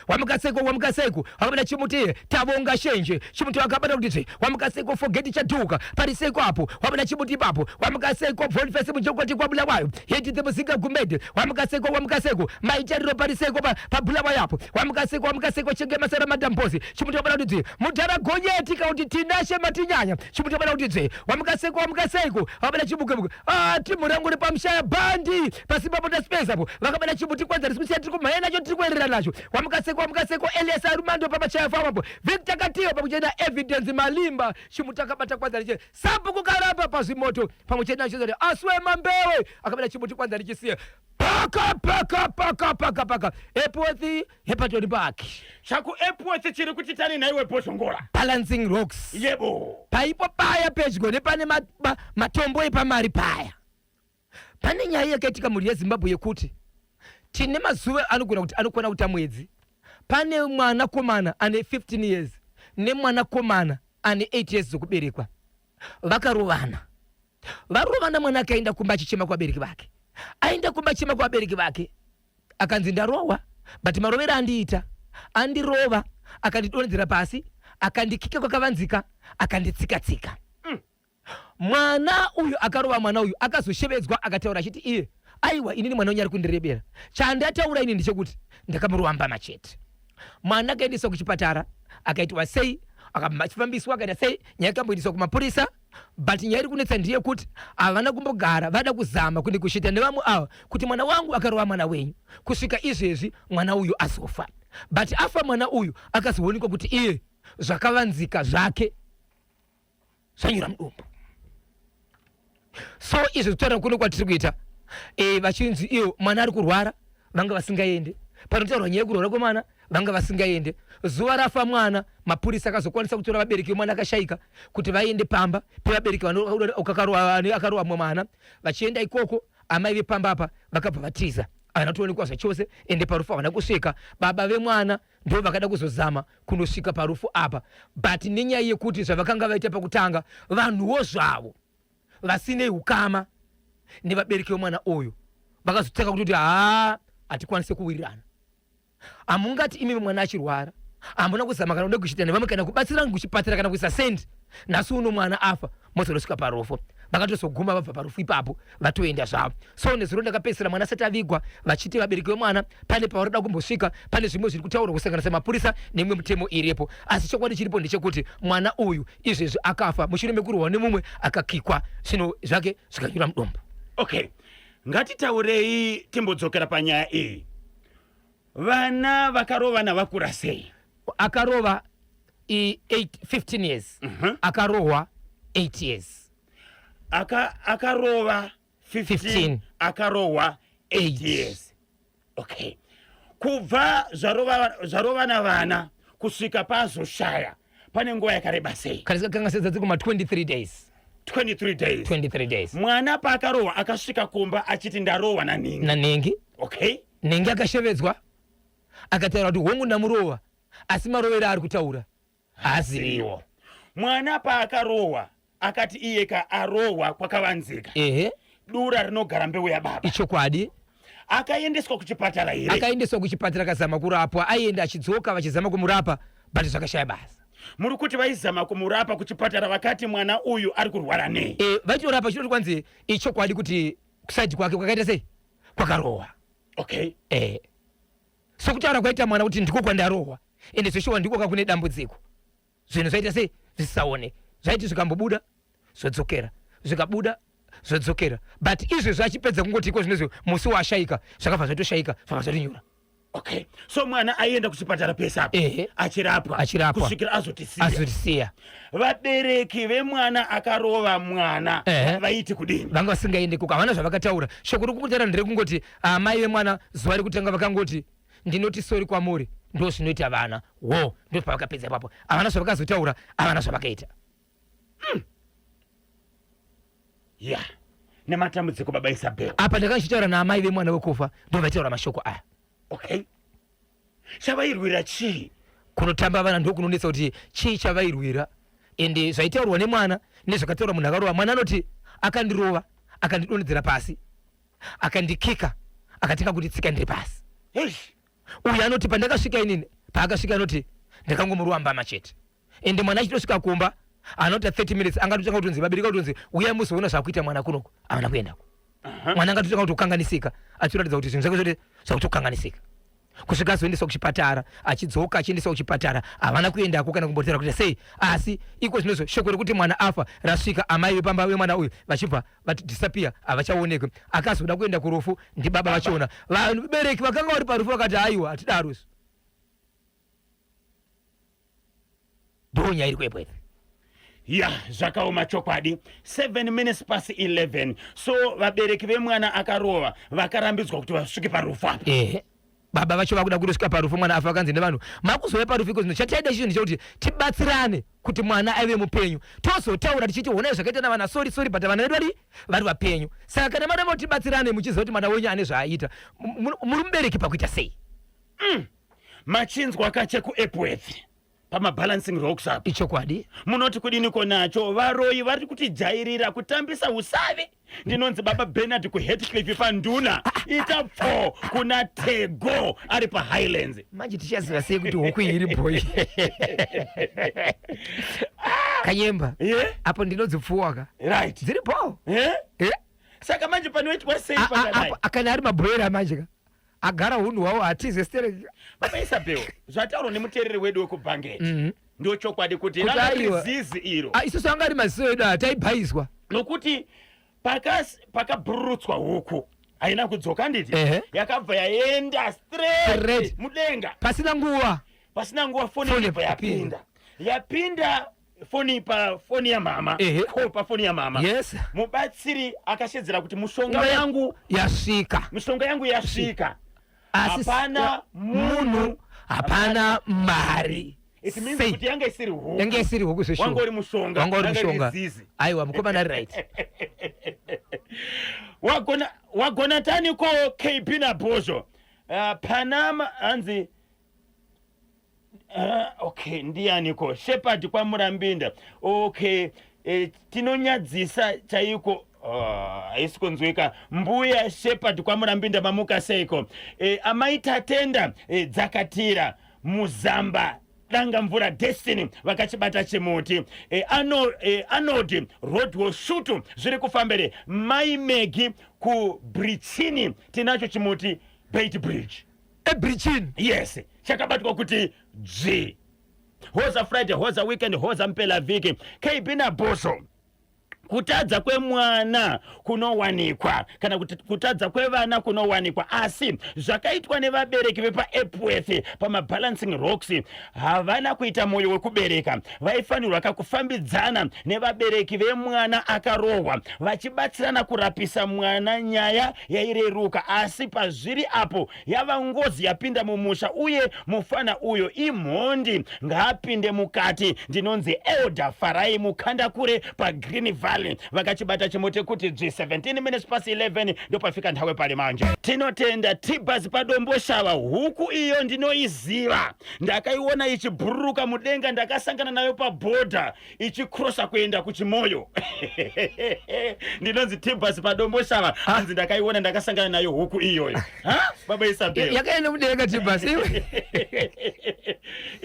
wamukasekwa, wamukasekwa, akabata chimuti. Tavonga Shenje, chimuti akabata kuti zve. Wamukasekwa, Forget Chaduka, pariseko apo, wabata chimuti ipapo. Wamukasekwa, Bonface Mujokoti, kwaBulawayo, Hedi Muzinga Gumede. Wamukasekwa, wamukasekwa, Maitariro, pariseko paBulawayo apo. Wamukasekwa, wamukasekwa, Chengemasara Madambosi, chimuti wabata kuti zve. Mudhara Gonyeti kauti Tinashe Matinyanya, chimuti wabata kuti zve. Wamukasekwa, wamukasekwa, wabata chimukemuke. Ah, timu rangu ri pamushaya bhandi paSimba Space apo, vakabata chimuti. Kwanza risimusiya, tiri kumhanya nacho, tiri kuerera nacho. Wamukasekwa, wamukasekwa, Elias Arumando pamachaya famu apo, Victor Katiyo pakuchena, Evidence Malimba, chimuti akabata. Kwanza riche Sabhuku Karamba pazvimoto pamwe chete nacho, Aswe Mambewe akabata chimuti. Kwanza richisiya paka paka paka paka paka Epworth Hepaton Park. ChakuEpworth chiri kuti tani nhaiwe Bhozhongora? Balancing Rocks. Yebo. Paipo paya pedyo nepane matombo epamari paya, pane nyaya yakaitika, mhuri yeZimbabwe, yekuti tine mazuva anogona kuti anokwana kuita mwedzi, pane mwanakomana ane 15 years nemwanakomana ane 8 years dzokuberekwa vakarovana. Varovana, mwana akaenda kumba achichema kuvabereki vake. Aenda kumba achichema kuvabereki vake, akanzi, "Ndarohwa, but marovero andiita, andirova, akandidonhedzera pasi, akandikika kwakavanzika, akanditsika-tsika." Mwana uyu akarova mwana uyu akazoshevedzwa, akataura achiti iye, "Aiwa, inini mwana wenyu ari kundirebera. Chandataura ini ndechekuti ndakamurova mbama chete." Mwana akaendeswa kuchipatara, akaitwa sei, akachifambiswa, akaita sei, nyaya ikamboendeswa kumapurisa, but nyaya iri kunetsa ndeyekuti havana kumbogara vada kuzama kuende kusvita nevamwe ava kuti mwana wangu akarova mwana wenyu. Kusvika izvezvi mwana uyu azofa, but afa mwana uyu akazoonekwa kuti iye zvakavanzika zvake zvanyura mudumbu. So izvi kutaura kuno kwatiri kuita, vachinzi iyo mwana ari kurwara, vanga vasingaende. Panotaurwa nyaya yekurwara kwemwana, vanga vasingaende. Zuva rafa mwana, mapurisa akazokwanisa kutora vabereki vemwana akashayika kuti vaende pamba pevabereki akarova mwana. Vachienda ikoko, amai vepamba apa vakabva vatiza, havana kutoonekwa zvachose, ende parufu havana kusvika. Baba vemwana ndo vakada kuzozama kunosvika parufu apa, but nenyaya yekuti zvavakanga vaita pakutanga, vanhuwo zvavo vasine ukama nevabereki vemwana uyu vakazotanga kutoti, "Haa, hatikwanisi kuwirirana. Hamungati imimi mwana achirwara hamuna kuzama kana kuda kuchita nevamwe kana kubatsira kuchipatara kana kuisa sendi. Nhasi uno mwana afa, mozorosvika parufu." Vakatozoguma vabva parufu ipapo, vatoenda zvavo. So nezuro ndakapedzisira mwana asati avigwa, vachiti vabereki vemwana pane pavarikuda kumbosvika, pane zvimwe zviri kutaurwa kusanganisa mapurisa nemimwe mitemo iripo. Asi chokwadi chiripo ndechekuti mwana uyu izvezvi akafa mushure mekurwa nemumwe, akakikwa zvinhu zvake zvikanyura mudumbu. Okay, ngatitaurei, timbodzokera panyaya iyi. Vana vakarovana vakura sei? Akarova 8, 15 years. Akarohwa 8 years. Akarova 15, 15. Akarohwa 8 8 years. Okay, kubva zvarovana vana kusvika pazoshaya pane nguva yakareba sei? Kana kanga sedza kuma 23 days. 23 days. 23 days. Mwana paakarohwa akasvika kumba achiti, "Ndarohwa naningi." Naningi. Ningi akashevedzwa, akataura kuti, "Hongu, ndamurova, asi marovero ari kutaura haasiriwo." Mwana paakarohwa akati iye ka arohwa kwakavanzika. Dura rinogara mbeu yababa. Ichokwadi. Akaendeswa kuchipatara here? Akaendeswa kuchipatara, akazama kurapwa, aienda achidzoka vachizama kumurapa, but zvakashaya basa. Muri kuti vaizama kumurapa kuchipatara, vakati mwana uyu ari kurwara nei? E, vaitorapa chitoti kwanzi ichokwadi kuti kuside kwake kwakaita sei, kwakarohwa. E, sokutaura kwaita mwana kuti ndiko kwandarohwa, ende zveshuwa ndiko kakune dambudziko. Zvinhu zvaita sei, zvisaone, zvaiti zvikambobuda zvodzokera, zvikabuda zvodzokera, but izvezvi achipedza kungoti iko zvinezvi musi waashaika zvakabva zvatoshaika, zvakabva zvatonyura. Okay, so mwana aienda kuchipatara pese apa? Ehe. Achirapwa? Achirapwa. Kusvikira azotisiya? Azotisiya. Vabereki vemwana akarova mwana vaiti kudini? Vanga vasingaende kuko, havana zvavakataura. Shoko rokungutaura nderekungoti amai vemwana zuva rekutanga vakangoti, "Ndinoti sorry kwamuri, ndo zvinoita vana wo." Ndo pavakapedza ipapo, havana zvavakazotaura, havana zvavakaita. Ya, nematambudziko, baba Isabel. Apa ndakanga ndichitaura naamai vemwana wekufa, ndo vaitaura mashoko aya. Okay, chavairwira chii? Kunotamba vana ndokunonetsa kuti chii chavairwira, ende zvaitaurwa nemwana nezvakataura munhu akarova mwana, anoti akandirova, akandidonhedzera pasi, akandikika, akatanga kunditsika ndiri pasi. Eish. Uyu anoti pandakasvika inini, paakasvika anoti ndakangomurova mbama chete. Ende mwana achitosvika kumba anota 30 minutes angatotanga kutonzi vabereki kutonzi uyai muzoona zvakuita mwana kunoko, havana kuendako. Mwana angatotanga kutokanganisika, achiratidza kuti zvinhu zvake zvoti zvakutokanganisika, kusvika azoendeswa kuchipatara, achidzoka achiendeswa kuchipatara, havana kuendako kana kumbotera kuita sei. Asi iko zvinozvo shoko rekuti mwana afa rasvika, amai vepamba vemwana uyu vachibva vati disappear, havachaonekwi. Akazoda kuenda kurufu ndibaba vachiona vabereki vakanga vari parufu vakati, "Aiwa, hatidaro isu." Ndonyaya iri kuEpworth. Ya, zvakaoma chokwadi. 7 minutes past 11. So vabereki vemwana akarova vakarambidzwa kuti vasvike parufu apa? Ehe, baba vacho vakuda kutosvika parufu mwana afa, vakanzi nevanhu, "Makuzouya parufu iko zvino? Chataida chinhu ndechekuti tibatsirane kuti mwana aive mupenyu, tozotaura tichiti honai zvakaita navana, sorry, sorry, but vana vedu vari vapenyu. Saka kana maramba kuti tibatsirane muchiziva kuti mwana wenyu ane zvaaita, muri mubereki pakuita sei?" Machinzwa kache kuEpworth pamabalancing rocks apa? Ichokwadi. Munoti kudiniko nacho? Varoyi vari kutijairira kutambisa usavi. Ndinonzi baba Bernard kuHatcliffe panduna. Ita pfo kuna Tego ari paHighlands. Manje tichaziva sei kuti huku iyi iri boy? Kanyemba. Apo ndinodzipfuwa ka. Dziri bo. Yeah? Saka manje panoitwa sei pakadai? Kana ari mabroiler manje ka, agara hunhu hwavo, hatize stereki. Baba Isabel, zvataurwa nemuteereri wedu wekubhangeti ndo chokwadi kuti Kuti ranga riri aiwa. zizi iro. Ah, isusu anga ari maziso edu, hataibhaiswa. Nokuti pakabhururutswa huku haina kudzoka, handiti? Ehe. Yakabva yaenda straight Straight. mudenga. Pasina nguva. Pasina nguva foni Foni ibva yapinda, yapinda foni pafoni yamama. Call pafoni yamama. Mubatsiri akashedzera kuti mushonga yangu yasvika. Mishonga yangu yasvika. Asi hapana munhu. Hapana mari. It means Sei? kuti yanga isiri huku. Yange isiri huku zveshuwa. Wanga uri mushonga. Wanga uri Ranga riri mushonga. zizi. Aiwa, mukomana ari right. Wagona tani ko KB naBhozho. Panama hanzi okay, ndianiko? Shepard kwaMurambinda. Okay, tinonyadzisa chaiko. Haisi kunzwika. Mbuya Shepard kwaMurambinda, mamuka seiko? Amai Tatenda dzakatira muzamba danga mvura destiny vakachibata chimuti. Anodi rodwo shutu zviri kufambere. Mai Megi kuBrichini, tinacho chimuti Beit Bridge. Ebrichini? Yes, chakabatwa kuti dzvi. Hoza Friday, hoza weekend, hoza mpela vhiki. KB naBoso, kutadza kwemwana kunowanikwa, kana kuti kutadza kwevana kunowanikwa, asi zvakaitwa nevabereki vepaEpworth pamabalancing rocks, havana kuita mwoyo wekubereka. Vaifanirwa kakufambidzana nevabereki vemwana akarohwa, vachibatsirana kurapisa mwana, nyaya yaireruka. Asi pazviri apo yava ngozi yapinda mumusha, uye mufana uyo imhondi, ngaapinde mukati. Ndinonzi Elder Farai Mukandakure paGreen Valley. Valley vakachibata chimuti kuti dzvi 17 minutes past 11 ndopafika nthawe pali manje. Tinotenda Tibas paDomboshava huku iyo ndinoiziva ndakaiona ichibhururuka mudenga ndakasangana nayo pabhodha ichikrosa kuenda kuchimoyo ndinonzi Tibas paDomboshava hanzi ndakaiona ndakasangana nayo huku iyoyo ha baba Isabel yakaenda mudenga Tibas iwe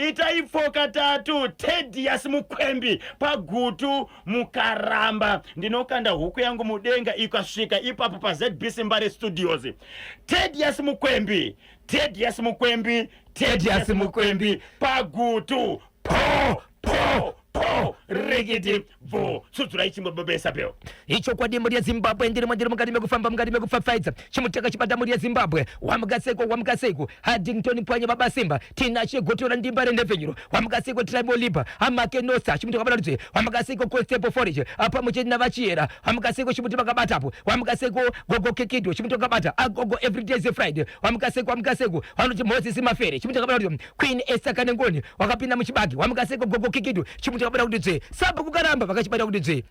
itai pfoka tatu Tedious Mukwembi paGutu Mukaramba ndinokanda huku yangu mudenga ikasvika ipapo paZBC Mbare Studios. Tedious Mukwembi, Tedious Mukwembi, Tedious Mukwembi paGutu po po po rikiti bvo tsudzurai chimwe baba Isabel. Ichokwadi mhuri yeZimbabwe ndirimo ndiri mukati mekufamba mukati mekupfapfaidza chimutaka chibata mhuri yeZimbabwe wamukaseiko wamukaseiko Haddington Pwanya baba Simba Tinashe Gotora Ndimba renhepfenyuro wamukaseiko Tribal Liba Amake Nosa chimuti wakabata rudzi wamukaseiko Constable Forage apa muchete navaChiyera wamukaseiko chimuti vakabatapo wamukaseiko Gogo Kekido chimuti wakabata agogo everyday is a Friday wamukaseiko wamukaseiko vanoti Moses Mafere chimuti wakabata rudzi Queen Esther Kanengoni wakapinda muchibage wamukaseiko Gogo Kikido chimuti wakabata kuti dzvee Sabhuku Karamba vakachibata kuti dzvee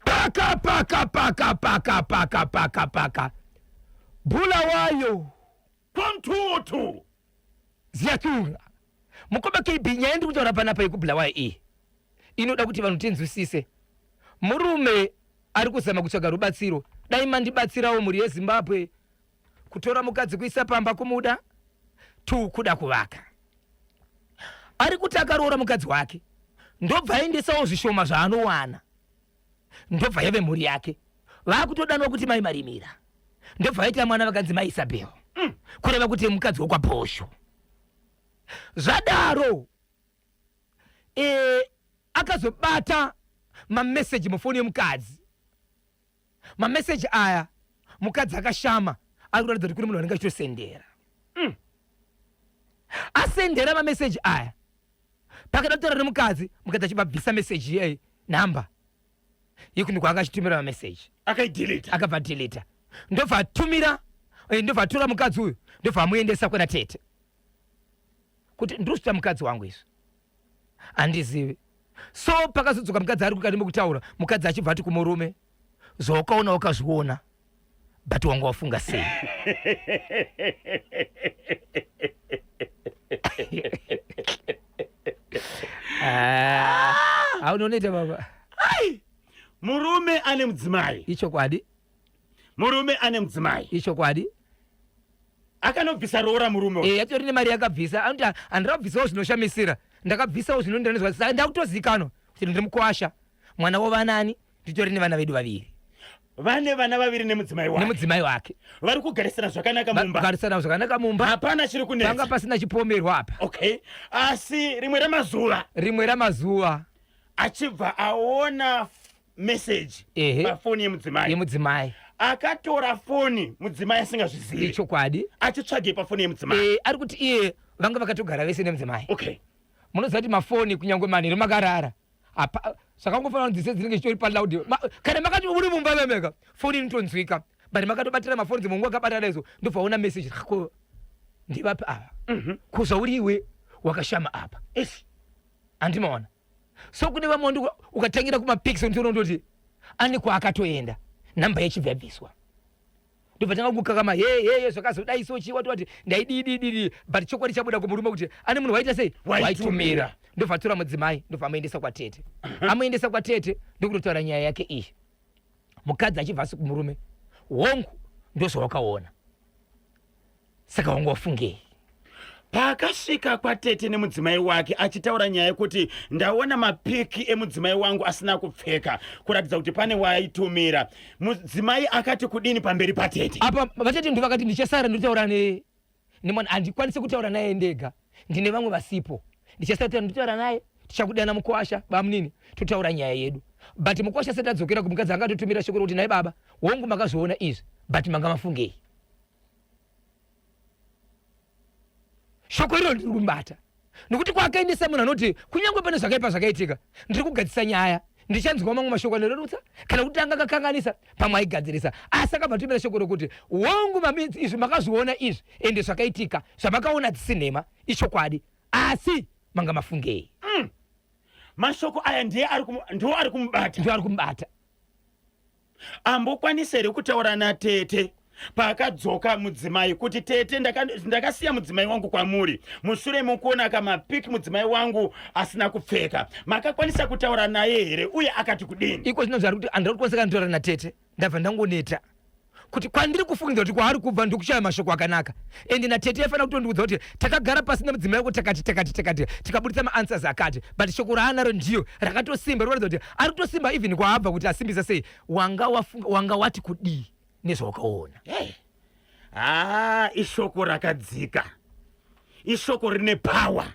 paka paka paka paka paka paka paka Bulawayo Kwamtutu Ziyathunga mukoma KB nyaya ndiri kutaura panapa yekuBulawayo iyi inoda kuti vanhu tinzwisise murume ari kuzama kutsvaga rubatsiro dai mandibatsirawo mhuri yeZimbabwe kutora mukadzi kuisa pamba kumuda tu kuda kuvaka ari kuti akaroora mukadzi wake ndobva aendesawo zvishoma zvaanowana ndobva yave mhuri yake vakutodanwa kuti mai Marimira ndobva vaita mwana vakanzi mai Isabel kureva kuti mukadzi wokwaBhosho zvadaro e, akazobata mameseji mufoni yemukadzi mameseji aya mukadzi akashama ari kuratidza kuti kune munhu anenge achitosendera asendera mameseji aya pakada kutaura nemukadzi mukadzi achibva abvisa meseji iyeyi nhamba yekuti kwaanga achitumira mameseji akaideleta akabva adeleta ndobva atumira eh, ndobva atora mukadzi uyu ndobva amuendesa kwana tete kuti ndiri mukadzi wangu izvi handizivi so pakazodzoka mukadzi ari kukati mekutaura mukadzi achibva ati kumurume zvawakaona wakazviona but wanga wafunga sei Ah, aunonoita baba murume ane mudzimai ichokwadi murume ane mudzimai ichokwadi akanobvisa roora murume uyu. Eh, yatori nemari yakabvisa anoti handina kubvisawo zvinoshamisira ndakabvisawo zvinoenderana saka ndakutozikanwa kuti ndiri mukwasha mwana wovanani nditori nevana vedu vaviri vane vana vaviri nemudzimai wake nemudzimai wake vari kugarisana zvakanaka mumba garisana zvakanaka mumba hapana chiri panga kunetsa pasina chipomerwa apa okay asi rimwe remazuva rimwe ramazuva achibva aona message Ehe. pafoni yemudzimai yemudzimai akatora foni mudzimai asingazvizivi ichokwadi achitsvage pafoni yemudzimai Eh, ari kuti iye vanga vakatogara vese nemudzimai okay munoziva kuti mafoni kunyange manheru makarara apa zvakangofanana nzise dzinenge chitori paloud kana makati uri mumba memeka foni inotonzwika but makatobatira mafoni dzimwe nguva akabatana izvo ndobva waona message ko ndivapi ava ko zvauri iwe wakashama apa Ish. handimaona so kune vamwe vantu ukatangira kumapics unotoona kutoti ane kwaakatoenda namba yechibva yabviswa ndobva tanga kukakama he he he zvakazodai so chii watoti ndaididididi but chokwadi chabuda kumurume kuti ane munhu waita sei Waitumira. waitumira ndobva atora mudzimai ndobva amuendesa kwatete amuendesa kwatete ndokutotaura nyaya yake iyi mukadzi achibva asi kumurume hongu ndozvawakaona saka wanga wafungei paakasvika kwatete nemudzimai wake achitaura nyaya yekuti ndaona mapiki emudzimai wangu asina kupfeka kuratidza kuti pane waaitumira mudzimai akati kudini pamberi patete apa vatete ndo vakati ndichasara ndotaura ne nemwana handikwanisi kutaura naye ndega ndine vamwe vasipo ndichasara taura ndotaura naye tichakudana mukwasha bamunini totaura nyaya yedu but mukwasha asati adzokera kumukadzi angatotumira shoko rokuti naye baba hongu makazviona izvi but manga mafungei shoko iroro ndiri kumubata nokuti kwaakaendesa munhu anoti kunyange pane zvakaipa zvakaitika ndiri kugadzisa nyaya ndichanzwa mamwe mashoko anorerutsa kana kuti anga akakanganisa pamwe aigadzirisa asi akabva atumira shoko rokuti hongu maminzi izvi makazviona izvi ende zvakaitika zvamakaona dzisi nhema ichokwadi asi manga mafungei mashoko aya ndiye ari kumu- ndiwo ari kumubata ndiwo ari kumubata Ambokwanisa here kutaura natete paakadzoka mudzimai kuti tete ndakasiya mudzimai wangu kwamuri mushure mokuona kamapiki mudzimai wangu asina kupfeka makakwanisa kutaura naye here uye akati kudini? Iko zvino zvari kuti handina kukwanisa kanitaura natete, ndabva ndangoneta kuti kwandiri kufungidza kuti kwaari kubva ndikushaya mashoko akanaka ende natete yaifanira kutondiudza kuti takagara pasi nemudzimai wako takati takati takati tikabuditsa maanswers akati, but shoko raanaro ndiyo rakatosimba rikuratidza kuti ari kutosimba even kwaabva kuti asimbisa sei. Wanga wafunga, wanga wati kudii nezvawakaona? Hey. Haa, ishoko rakadzika, ishoko rine power.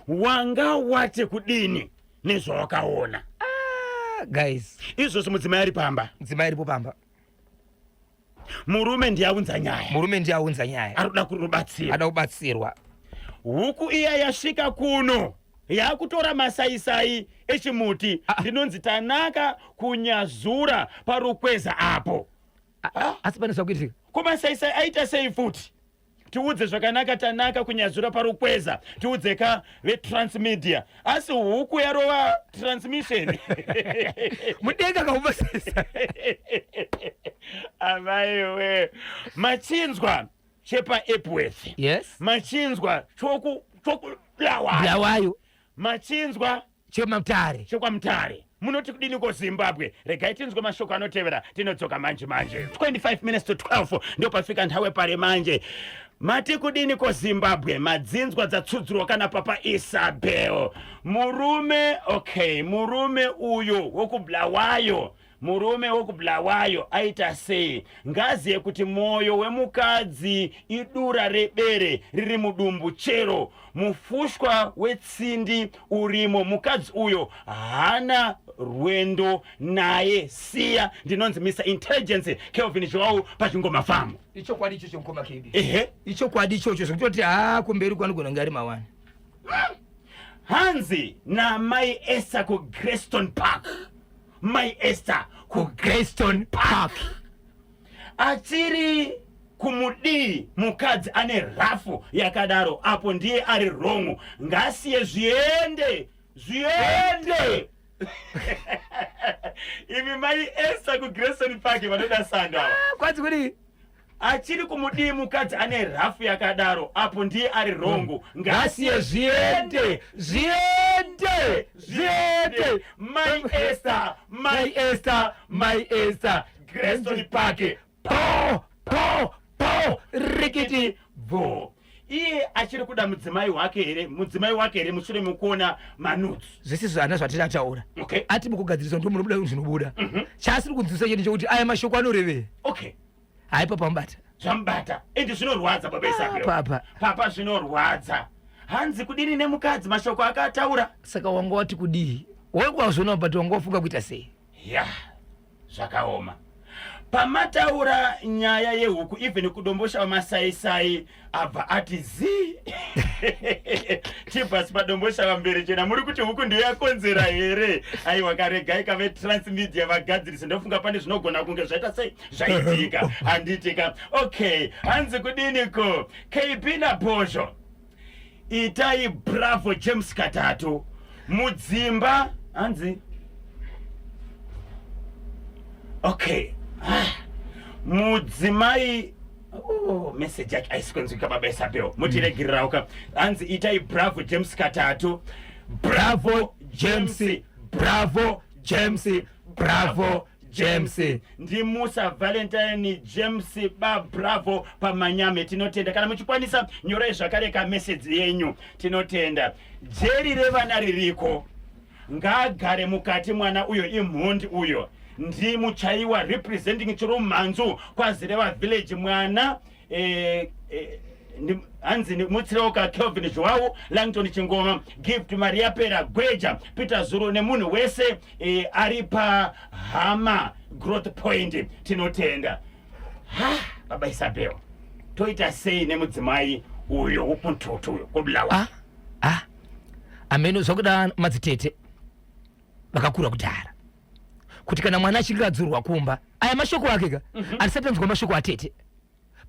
Wanga wati kudini nezvawakaona? Ah, guys, izvozvo mudzimai ari pamba, mudzimai aripo pamba, murume ndiye aunza nyaya, murume ndiye aunza nyaya, ari kuda kurubatsira, ada kubatsirwa. Huku iya yasvika kuno yakutora masaisai echimuti. Ndinonzi Tanaka kuNyazura paRukweza apo. Asi pane zvakuitika. Ko masaisai aita sei futi? Tiudze zvakanaka Tanaka kuNyazura paRukweza, tiudze ka veTransmedia. Asi huku yarova transmission. Mudenga kaumasaisai. Amaiwe, machinzwa chepaEpworth? Yes. Machinzwa chokubulawayo? Bulawayo. Machinzwa chemamutare? ChekwaMutare. Munoti kudini ko Zimbabwe? Regai tinzwe mashoko anotevera, tinodzoka manje manje. 25 minutes to 12 ndopasvika nthawe pare manje. Mati kudini ko Zimbabwe? Madzinzwa dzatsudzurwa kana Papa Isabel. Murume, okay, murume uyu wokubulawayo, murume wokubulawayo aita sei? Ngaziye kuti mwoyo wemukadzi idura rebere riri mudumbu, chero mufushwa wetsindi urimo. Mukadzi uyo haana rwendo naye, siya. Ndinonzi Mr Intelligence Kelvin Joao paChingoma Farm. Ichokwadi ichocho, mukoma KB. Ehe. Ichokwadi ichocho, zvekutoti haa, kumberi kwanogona kunge ari mawani. Hanzi namai Esther kuGreston Park, mai Esther kuGreston Park, achiri kumudii mukadzi ane rafu yakadaro? Apo ndiye ari wrong, ngasiye zviende, zviende. Imi mai Esther kuGreston Park vanoda sando ava. Kwanzi kudii? Achiri kumudii mukadzi ane rafu yakadaro? Apo ndiye ari wrong, ngasiye zviende, zviende, zviende. Mai Esther, mai Esther, mai Esther, Greston Park. Po po po, rikiti. Bvo iye achiri kuda mudzimai wake here, mudzimai wake here, mushure mekuona manudes? Zvese zvana zvatinotaura. Ati mukugadziriswa ndo munobuda zvinobuda. Chaasiri kunzwisa chete chekuti aya mashoko anorevei. Hai, papa mubata. Zvamubata, ende zvinorwadza, baba Isabel. Papa. Papa, zvinorwadza. Hanzi kudini nemukadzi, mashoko akataura? Saka wanga wati kudii? Wanga wazviona, but wanga wafunga kuita sei? Ya, zvakaoma. Pamataura nyaya yehuku, even kudombosha wamasaisai abva ati zii. Chibvasi padombosha vamberi chena, muri kuti huku ndiyo yakonzera here? Aiwa, karegai kave Transmedia vagadzirise. Ndofunga pane zvinogona kunge zvaita sei, zvaitika, handitika? Okay, hanzi kudiniko KB naBhozho? Itai bravo James katatu mudzimba. Hanzi okay. Ah, mudzimai, oh, message yake haisi kunzwika, baba Isabel, mutiregererawo ka. Hanzi itai bravo James katatu. Bravo James, bravo James, bravo James. NdiMusa Valentine James ba bravo pamanyame. Tinotenda. Kana muchikwanisa, nyorai zvakare kameseji yenyu. Tinotenda. Jeri revana ririko, ngaagare mukati mwana uyo, imhondi uyo. Ndimuchaiwa representing Chirumhanzu kwaZireva village. Mwana hanzi mutsirewoka Kelvin Joao, Langton Chingoma, Gift Maria Pera, Gweja Peter Zuru nemunhu wese ari pahama Growth Point. Tinotenda. Ha, baba Isabel, toita sei nemudzimai uyo wokuntutu uyo kobulawa? Ah, ah. Ameno zvakuda madzitete vakakura kudhara kuti kana mwana achinge adzurwa kumba, aya mashoko ake ka, handisati anzwa mashoko atete,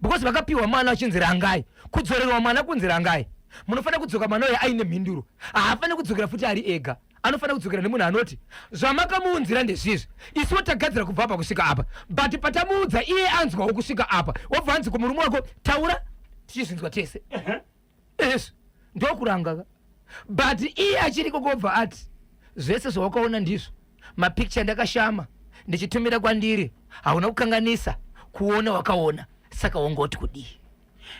because vakapiwa mwana achinzi rangai, kudzorerwa mwana kunzi rangai, munofanira kudzoka mwana uyo aine mhinduro. Haafaniri kudzokera futi ari ega. Anofanira kudzokera nemunhu anoti zvamakamuunzira ndezvizvi, isuwo tagadzira kubva apa kusvika apa, but patamuudza iye anzwawo kusvika apa, wobva anzi kumurume wako taura tichizvinzwa tese. Ezvo ndokuranga ka, but iye achiriko kobva ati zvese zvawakaona ndizvo mapicture ndakashama ndichitumira kwandiri, hauna kukanganisa kuona wakaona, saka wangoti kudii?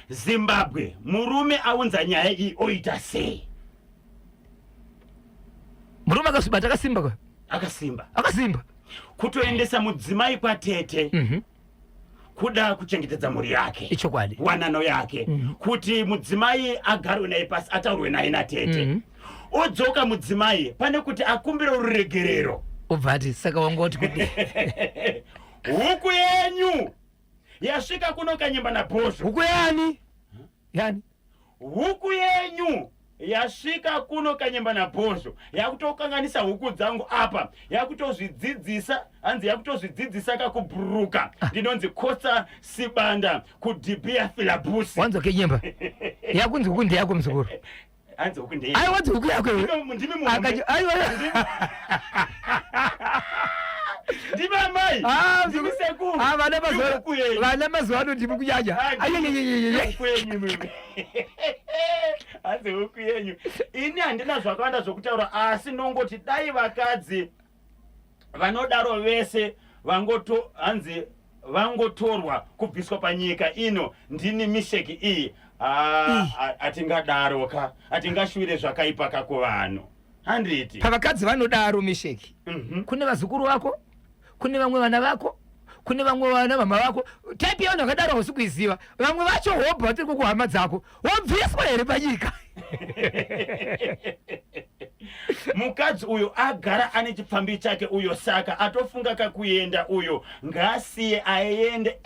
Zimbabwe, murume aunza nyaya iyi oita sei? Murume akazvibata akasimba ka? Akasimba. Akasimba. Kutoendesa mudzimai kwatete. Kuda kuchengetedza mhuri yake. Ichokwadi. Wanano yake. Kuti mudzimai agarwe naye pasi ataurwe naye natete. Odzoka mudzimai pane kuti akumbire ruregerero. Obva ati saka wangoti kudii? Huku yenyu yasvika kuno Kanyemba naBhozho. Huku yani? Yani? Huku yenyu yasvika kuno Kanyemba naBhozho yakutokanganisa huku dzangu apa, yakutozvidzidzisa, hanzi yakutozvidzidzisa kakubhururuka. Ndinonzi Costa Sibanda kuDhibhiya Filabusi. Wanzwa Kenyemba? Yakunzi huku ndeyako muzukuru. Hanzi huku ndeye. Aiwa wanzi huku yako iwe. Ndimi murume. Akaji aiwa. Ndimi amai. Ah, Ndimi mzukuru. sekuru. Ah, vana mazuva Huku yenyu. vana mazuva ano ndimi kunyanya. Ah, Ayeyeyeyeye. Huku yenyu mimi. Hanzi huku yenyu. Ini handina zvakawanda zvokutaura asi ndongoti dai vakadzi vanodaro vese vangoto hanzi vangotorwa kubviswa panyika ino. Ndini misheki iyi. Hatingadaro ka, hatingashuwire zvakaipa ka kuvanhu, handiti? Pavakadzi vanodaro Misheki, kune vazukuru vako, kune vamwe vana vako, kune vamwe vana mama vako. Type yevanhu vakadaro hausi kuiziva. Vamwe vacho hobho vatiri kukuhama dzako, wobviswa here panyika? Mukadzi uyo agara ane chipfambi chake uyo, saka atofunga kakuenda uyo, ngaasiye aende.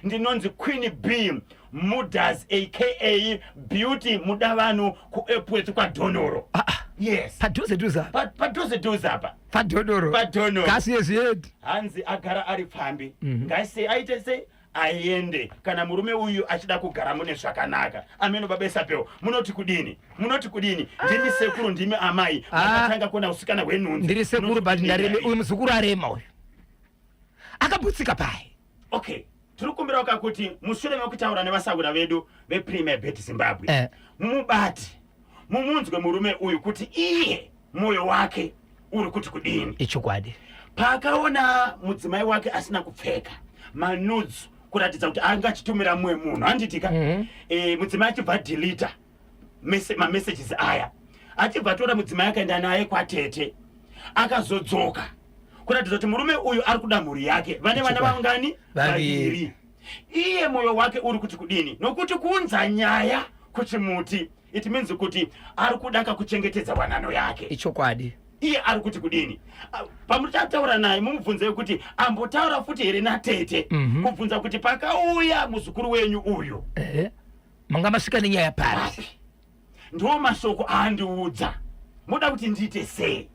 Ndinonzi Queen B Mudas aka Beauty Mudavanhu kuEpworth kwaDhonoro. Ah, ah. Yes. Padhuze dhuze apa. Padhuze dhuze apa. Padhonoro. Padhonoro. Ngasiye zviende. Hanzi agara ari pfambi. Ngasiye aite sei? Aende kana murume uyu achida kugara mune zvakanaka. Ameno baba Isabel, munoti kudini? Munoti kudini? Ndimi sekuru, ndimi amai. Ah. Makatanga kuona usikana hwenhunzi. Ndiri sekuru Munoti but kudini? ndareme uyu muzukuru arema uyu. Akabutsika pai. Okay. Tiri kukumbirawo kakuti mushure mekutaura nevasahwira vedu vePremier Bet Zimbabwe, mumubate, mumunzwe murume uyu kuti iye mwoyo wake uri kuti kudini. Ichokwadi. Paakaona mudzimai wake asina kupfeka manudzu kuratidza kuti anga achitumira mumwe munhu, handitika? Mudzimai achibva delete mamessages aya, achibva atora mudzimai akaenda naye kwatete, akazodzoka kuratidza kuti murume uyu ari kuda mhuri yake. Vane vana vangani? Vaviri. Iye mwoyo wake uri kuti kudini? Nokuti kuunza nyaya kuchimuti, it means kuti ari kuda kakuchengetedza wanano yake. Ichokwadi. Iye ari kuti kudini? Pamuchataura naye mumubvunzei kuti ambotaura futi here natete, kubvunza kuti pakauya muzukuru wenyu uyu, Manga masvika nenyaya papi? Ndo mashoko aandiudza. Moda kuti ndiite sei?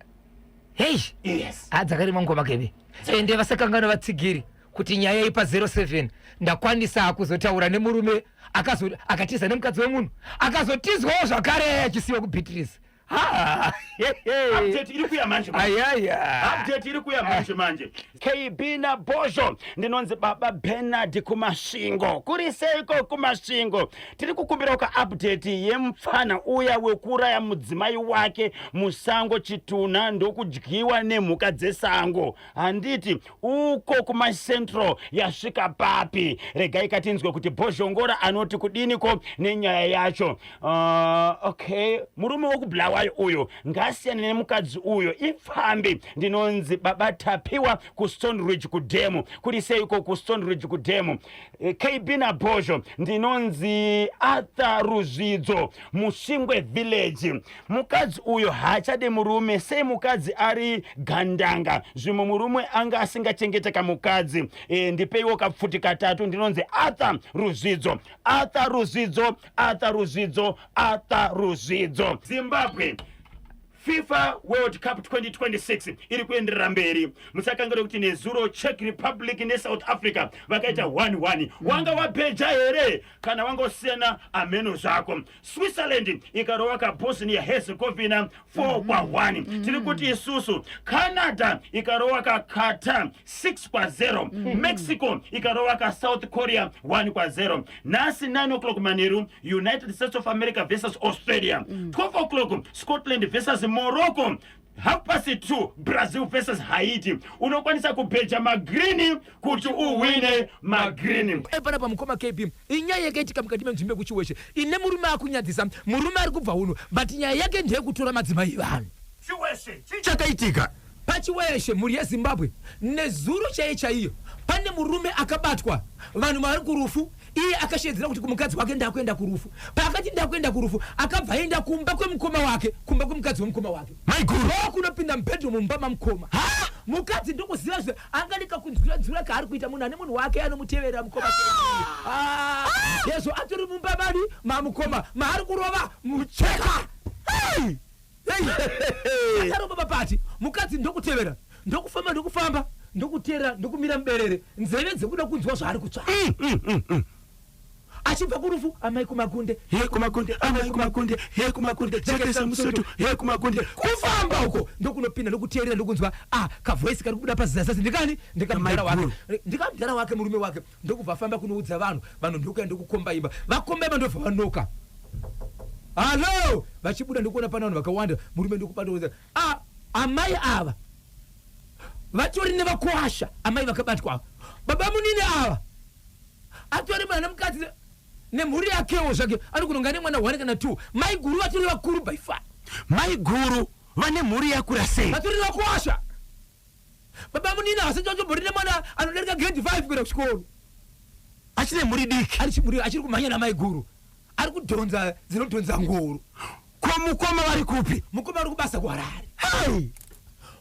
Hei. Yes. Dzakarema ngoma keve. Ende vasakangana vatsigiri kuti nyaya ipa 07 ndakwanisa kuzotaura nemurume akatiza nemukadzi wemunhu, akazotizwawo zvakare achisiwa kuBeatrice. Ha! Update iri kuya manje manje. Ayaya. Update iri kuya manje manje. KB na Bozho, ndinonzi Baba Bernard kuMasvingo. Kuri seiko kuMasvingo? Tiri kukumbira ka update yemupfana uya wekuraya mudzimai wake musango, chitunha ndokudyiwa nemhuka dzesango. Handiti uko kumaCentral yasvika papi? Regai katinzwe kuti Bhozhongora anoti kudiniko nenyaya yacho. Okay, murume wekuBulawayo uyo ngasiyane nemukadzi uyo, ipfambi. Ndinonzi Baba Tapiwa kuStone Ridge kudhemu. Kuri seiko kuStone Ridge kudhemu? KB naBhozho, ndinonzi Arthur Ruzvidzo Mushingwe Village. Mukadzi uyo haachade murume. Sei mukadzi ari gandanga? Zvimwe murume anga asingachengeteka mukadzi. Ndipeiwo kapfuti katatu. Ndinonzi Arthur Ruzvidzo. Arthur Ruzvidzo, Arthur Ruzvidzo, Arthur Ruzvidzo. Zimbabwe. FIFA World Cup 2026 iri kuenderera mberi. Musakanganwe kuti nezuro Czech Republic neSouth Africa vakaita 1-1. Wanga wabheja here kana wanga usina ameno zvako. Switzerland ikarova kaBosnia Herzegovina 4 kwa 1. Tiri kuti isusu Canada ikarova kaQatar 6 kwa 0. Mexico ikarova kaSouth Korea 1 kwa 0. Nhasi 9 o'clock manheru United States of America versus Australia. 12 o'clock Scotland versus Morocco. 2:30 Brazil versus Haiti. Unokwanisa kubheja magrini kuti uhwine magrini. Panapa mukoma KB, inyaya yakaitika mukati menzvimbo yekuChiweshe ine murume akunyadzisa murume ari kubva uno, but nyaya yake ndeyekutora madzimai evanhu. Chiweshe, chii chakaitika? PaChiweshe, mhuri yeZimbabwe, nezuro chaiye chaiyo pane murume akabatwa vanhu vari kurufu. Iye akashedzera kuti kumukadzi wake, "Ndakuenda kurufu." Paakati ndakuenda kurufu, akabva aenda kumba kwemukoma wake, kumba kwemukadzi wemukoma wake. Maiguru. Kunopinda mubedroom mumba mamukoma. Mukadzi ndokuziva zve angadika kunzwira nzwira kaari kuita munhu ane munhu wake anomuteverera. Mukoma, ah, yezvo atori mumba mani mamukoma maari kurova mucheka. Akarova papati, mukadzi ndokutevera, ndokufamba, ndokufamba, ndokutera, ndokumira muberere, nzeve dzekuda kunzwa zvaari kutsvaka achibva kurufu. Amai kumakunde. He kumakunde, amai kumakunde, he kumakunde, jakesa musoto, he kumakunde. Kufamba uko ndokunopinda, ndokuteerera, ndokunzwa ah, kavoice kari kubuda pazasi ndikani? Ndikamudhara wake. Ndikamudhara wake, murume wake. Ndokubva afamba kunoudza vanhu. Vanhu ndokuya, ndokukomba imba. Vakomba imba, ndobva vanoka, "Hallo." Vachibuda ndokuona pana vanhu vakawanda. Murume ndokubata, "Ah, amai ava vatori nevakwasha." Amai vakabatwa ava, baba munini ava atori mwana mukadzi nemhuri yakewo zvake, ari kunonga nemwana 1 kana 2. Mai guru vatori vakuru by far. Mai guru vane mhuri yakura sei? Vatori vakwasha. Baba munini havasati vatombori nemwana anodarika grade 5 kuenda kuchikoro. Achine mhuri diki. Ari chimhuri, achiri kumhanya namai guru, ari kudhonza dzinodhonza ngoro. Ko mukoma vari kupi? Mukoma ari kubasa kuHarare. Hei.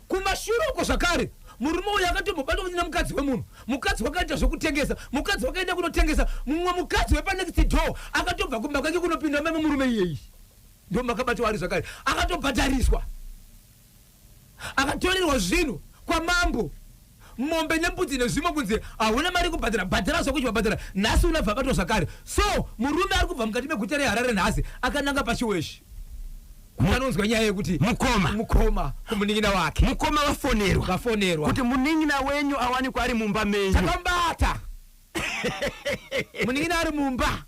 Kumashure uko zvakare murume uyu akatombobatwa kuti nemukadzi wemunhu, mukadzi wakaita zvokutengesa, mukadzi wakaenda kunotengesa. Mumwe mukadzi wepanext door akatobva kumba kwake kunopinda mame murume iyeyi, ndo makabatwa ari zvakare. Akatobhadhariswa, akatorerwa zvinhu kwamambo, mombe nembudzi nezvimwe, kunzi hauna mari kubhadhara, bhadhara zvako, chivabhadhara. Nhasi unobva abatwa zvakare. So murume ari kubva mukati meguta reHarare nhasi akananga paChiweshi kuti anonzwa nyaya yekuti mukoma. Mukoma kumunin'ina wake. Mukoma vafonerwa. Vafonerwa. Kuti munin'ina wenyu awanikwa ari mumba menyu. Takambata munin'ina ari mumba.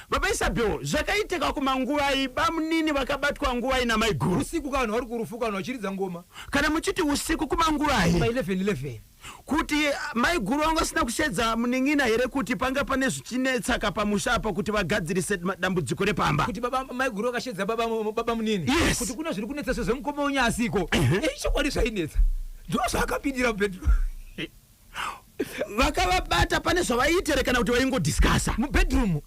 Baba Isabel, zvakaitika kumanguvai? Bamunini vakabatwa nguvai namaiguru? Usiku, kana vari kurufu, kana vachiridza ngoma. Kana muchiti usiku, kumanguvai? Ma 11 11. Kuti maiguru vanga vasina kushedza munin'ina here kuti panga pane zvichinetsaka pamusha apa, kuti vagadzirise dambudziko repamba? Kuti baba maiguru vakashedza baba munini. Yes. Kuti kuna zviri kunetsa sezvemukoma wenyu asiko. Chokwadi zvainetsa, ndo zvaakapindira mubedroom. Vakavabata pane zvavaiitere kana kuti vaingodiscussa? Mubedroom,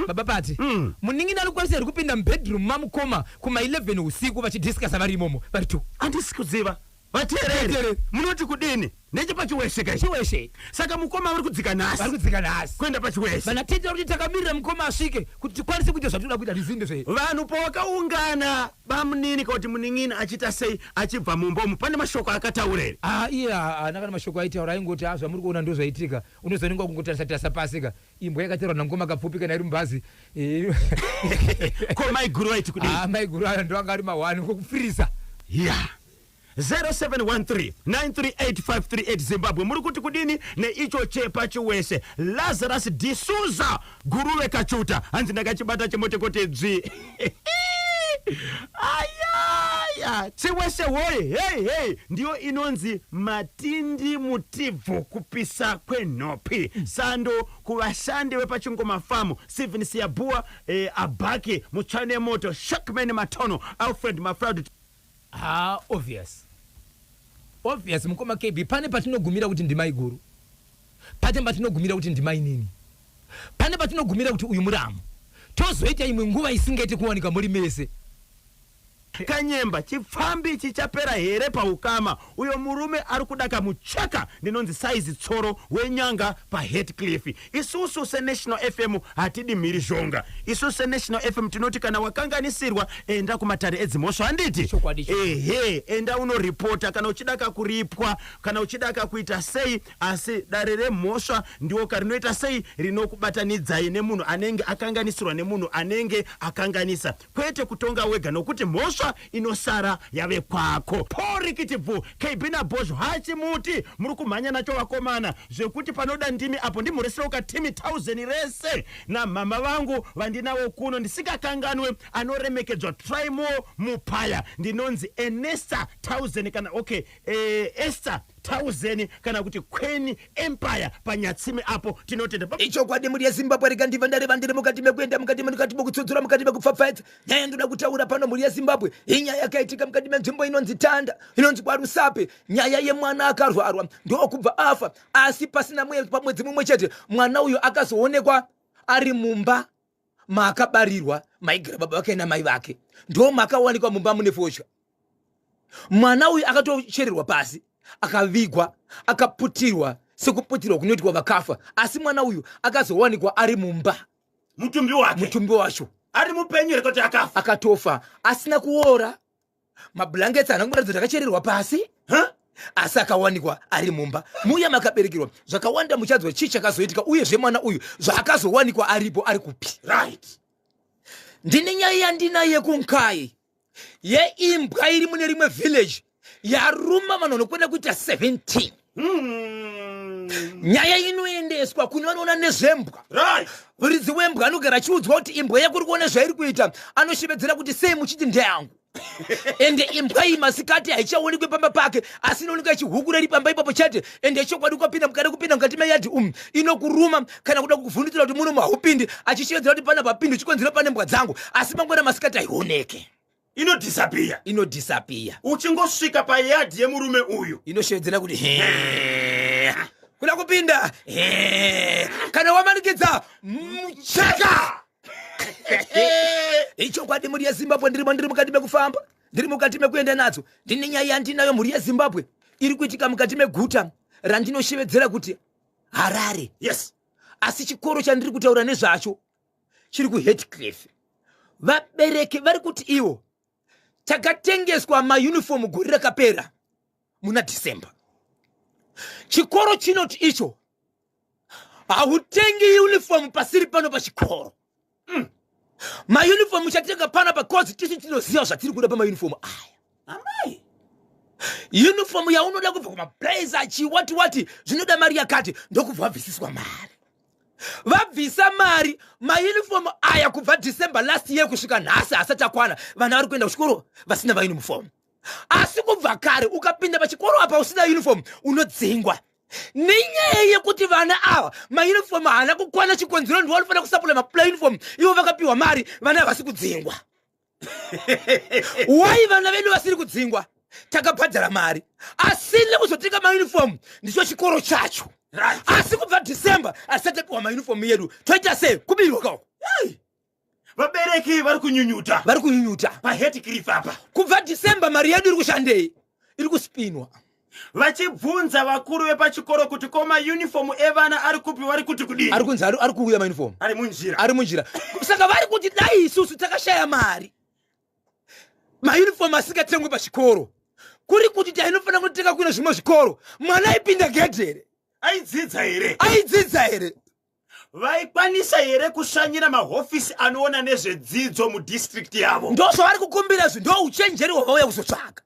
baba Pati. Munin'ina ari kukwanisa here kupinda mubedroom mamukoma kuma 11 usiku vachidiscussa vari imomo vari two? Handisi kuziva. Vateereri, Vateereri. munoti kudini nechepaChiweshe kai? Chiweshe. Saka mukoma vari kudzika vari nhasi kudzika nhasi kuenda paChiweshe. Vanatete kuti takamirira mukoma asvike kuti tikwanise kuita zvatinoda kuita zvizinde zve. Vanhu pawakaungana, bamunini kana kuti munin'ina achiita sei achibva mumba umu? Pane mashoko akataura here? Ah, iye haana kana mashoko aitaura. Aingoti, "A, zvamuri kuona ndo zvaitika." Unozonenge kungotarisa tarisa pasi ka, imbwa yakaterwa nangoma kapfupi kana iri mubhazi. Ko maiguru vaiti kudini? Ah, maiguru aya ndo anga ari mahwani kokupfirisa. Ya, 0713 938538. Zimbabwe, muri kuti kudini neicho chepaChiweshe? Lazarus D'Souza Guruve Kachuta hanzi, "Ndakachibata chimuti dzvi." Ayaya, Chiweshe woye! Hei hei, ndiyo inonzi matindi mutibvu, kupisa kwenhopi. Sando kuvashandi vepachingoma famu: Stephen Siabua, Abaki Mutsvane Moto, Shakman Matono, Alfred Mafraud. Ha, obvious, obvious, mukoma KB, pane patinogumira kuti ndimaiguru, pane patinogumira kuti ndimainini, pane patinogumira kuti uyu muramu. Tozoita imwe nguva isingaiti kuwanika muri mese. Kanyemba, chipfambi chichapera here paukama? Uyo murume ari kuda kamucheka. Ndinonzi Size Tsoro weNyanga paHatcliffe. Isusu seNational FM hatidi mhirizhonga. Isusu seNational FM tinoti kana wakanganisirwa enda kumatare edzimhosva, handiti? Chokwadi icho. Ehe, enda unoripota kana uchida kakuripwa, kana uchida kakuita sei, asi dare remhosva ndiwo karinoita sei rinokubatanidzai nemunhu anenge akanganisirwa nemunhu anenge akanganisa. Kwete kutonga wega nokuti mhosva inosara yave kwako. Poo rikiti bvu KB naBhozho haa chimuti muri kumhanya nacho vakomana zvekuti panoda ndimi apo ndimhoresewo katimi thousand rese namhamha vangu vandinavo kuno ndisingakanganwe anoremekedzwa Trymore Mupaya ndinonzi Enesta thousand kana okay eh, Esther Thousand kana kuti Queen Empire paNyatsime apo tinotenda. Ichokwadi mhuri yeZimbabwe rega ndibva ndareva ndiri mukati mekuenda mukati mukati mekutsudzura mukati mekupfapfaidza nyaya yandoda kutaura pano mhuri yeZimbabwe inyaya yakaitika mukati menzvimbo inonzi Tanda inonzi kwaRusape nyaya yemwana akarwarwa ndokubva afa asi pasina pamwedzi mumwe chete mwana uyu akazoonekwa ari mumba maakabarirwa maigara baba vake namai vake ndo makawanikwa mumba mune fodya mwana uyu akatochererwa pasi akavigwa akaputirwa sekuputirwa kunoitwa vakafa asi mwana uyu akazowanikwa ari mumba mutumbi wake mutumbi wacho ari mupenyu here kuti akafa akatofa asina kuora mablankets haana kumboratidza kuti akachererwa pasi huh? asi akawanikwa ari mumba muya makaberekerwa zvakawanda muchanzwa chii chakazoitika uyezve mwana uyu zvaakazowanikwa aripo ari kupi right ndine nyaya yandinayo yekunkai yeimbwa iri mune rimwe village yaruma vanhu vanokwenda kuita 17 Nyaya inoendeswa kune vanoona nezvembwa. Right. Muridzi wembwa anogara achiudzwa kuti imbwa yako iri kuona zvairi kuita, anoshevedzera kuti sei muchiti ndeyangu. Ende imbwa iyi masikati haichaonekwe pamba pake, asi inoonekwa ichihukura iri pamba ipapo chete. Ende chokwadi ukapinda mukada kupinda mukati meyadhi umu inokuruma kana kuda kukuvhundutsira kuti muno haupindi, achishevedzera kuti pana papindi chikonzero pane mbwa dzangu, asi mangwana masikati haioneke. Inodisappear. Inodisappear. Uchingosvika payadhi yemurume uyu inoshevedzera kuti he kuda kupinda he kana wamanikidza mucheka. Ichokwadi mhuri yeZimbabwe, ndirimo ndiri mukati mekufamba, ndiri mukati mekuenda nadzo. Ndine nyaya yandinayo mhuri yeZimbabwe iri kuitika mukati meguta randinoshevedzera kuti Harare. Yes. Asi chikoro chandiri kutaura nezvacho chiri kuHatcliffe. Vabereki vari kuti ivo takatengeswa mayunifomu gore rakapera muna December. Chikoro chinoti icho hautengi uniform pasiri pano pachikoro. Mayunifomu chatenga pano pakozi tisu tinoziva zvatiri kuda pamayunifomu aya. Amai. Uniform yaunoda kubva kumablazer chiwati wati zvinoda mari yakati, ndokubva vabvisiswa mari. Vabvisa mari mayunifomu aya kubva December last year kusvika nhasi asati akwana. Vana vari kuenda kuchikoro vasina mayunifomu. Asi kubva kare ukapinda pachikoro apa usina uniform unodzingwa. Nenyaya yekuti vana ava mayunifomu haana kukwana, chikonzero ndiwo vanofanira kusapula mauniform, ivo vakapiwa mari, vana havasi kudzingwa. Wai vana vedu vasiri kudzingwa? Takabhadhara mari asi nekuzotenga mayunifomu ndicho chikoro chacho. Right. Asi kubva December asati tapiwa mayunifomu yedu, toita sei? Kubirwa kako. Vabereki vari kunyunyuta. Vari kunyunyuta paHatcliffe apa. Kubva December mari yedu iri kushandei? Iri kuspinwa. Vachibvunza vakuru vepachikoro kuti ko mayunifomu evana ari kupi, vari kuti kudini? Ari kunzi ari kuuya mayunifomu. Ari munjira. Ari munjira. Saka vari kuti dai isusu takashaya mari mayunifomu asingatengwi pachikoro, kuri kuti tainofanira kunotenga kuine zvimwe zvikoro, mwana aipinda gedhe here? Aidzidza here? Aidzidza here? Vaikwanisa here kushanyira mahofisi anoona nezvedzidzo mudistrict yavo? Ndozvavari kukumbira izvi, ndo uchenjeri hwavauya kuzotsvaka.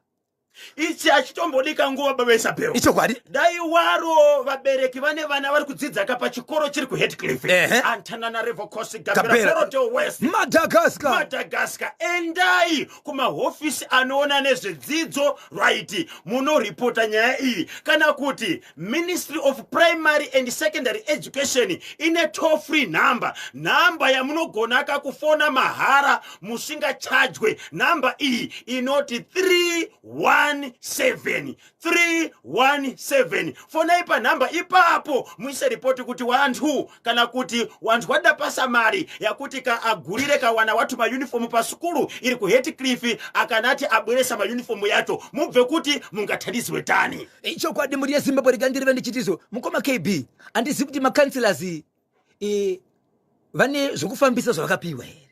Ichi hachitombodika nguva baba Isabel. Ichokwadi. Dai waro vabereki vane vana vari kudzidza ka pachikoro chiri kuHatcliffe, Antananarivo, Coast, Gabera, Gabera. Borrowdale West, Madagascar. Madagascar, endai kumahofisi anoona nezvedzidzo, right, munoripota nyaya iyi, kana kuti Ministry of Primary and Secondary Education ine toll free number, nhamba yamunogona ka kufona mahara musingachajwe. Nhamba iyi inoti 311. 317 317. Fonai panhamba ipapo muise ripoti kuti wanthu kana kuti wanthu wadapasa mari yakuti ka agulire kawana wathu mayunifomu pa sukulu iri ku Hatcliffe, akanati abweresa mayunifomu yacho, mubve kuti mungathandiziwe tani. Ichokwadi, mhuri yeZimbabwe, rega ndirive ndichitizo, mukoma KB, handizivi kuti macouncillors vane zvokufambisa zvavakapiwa here?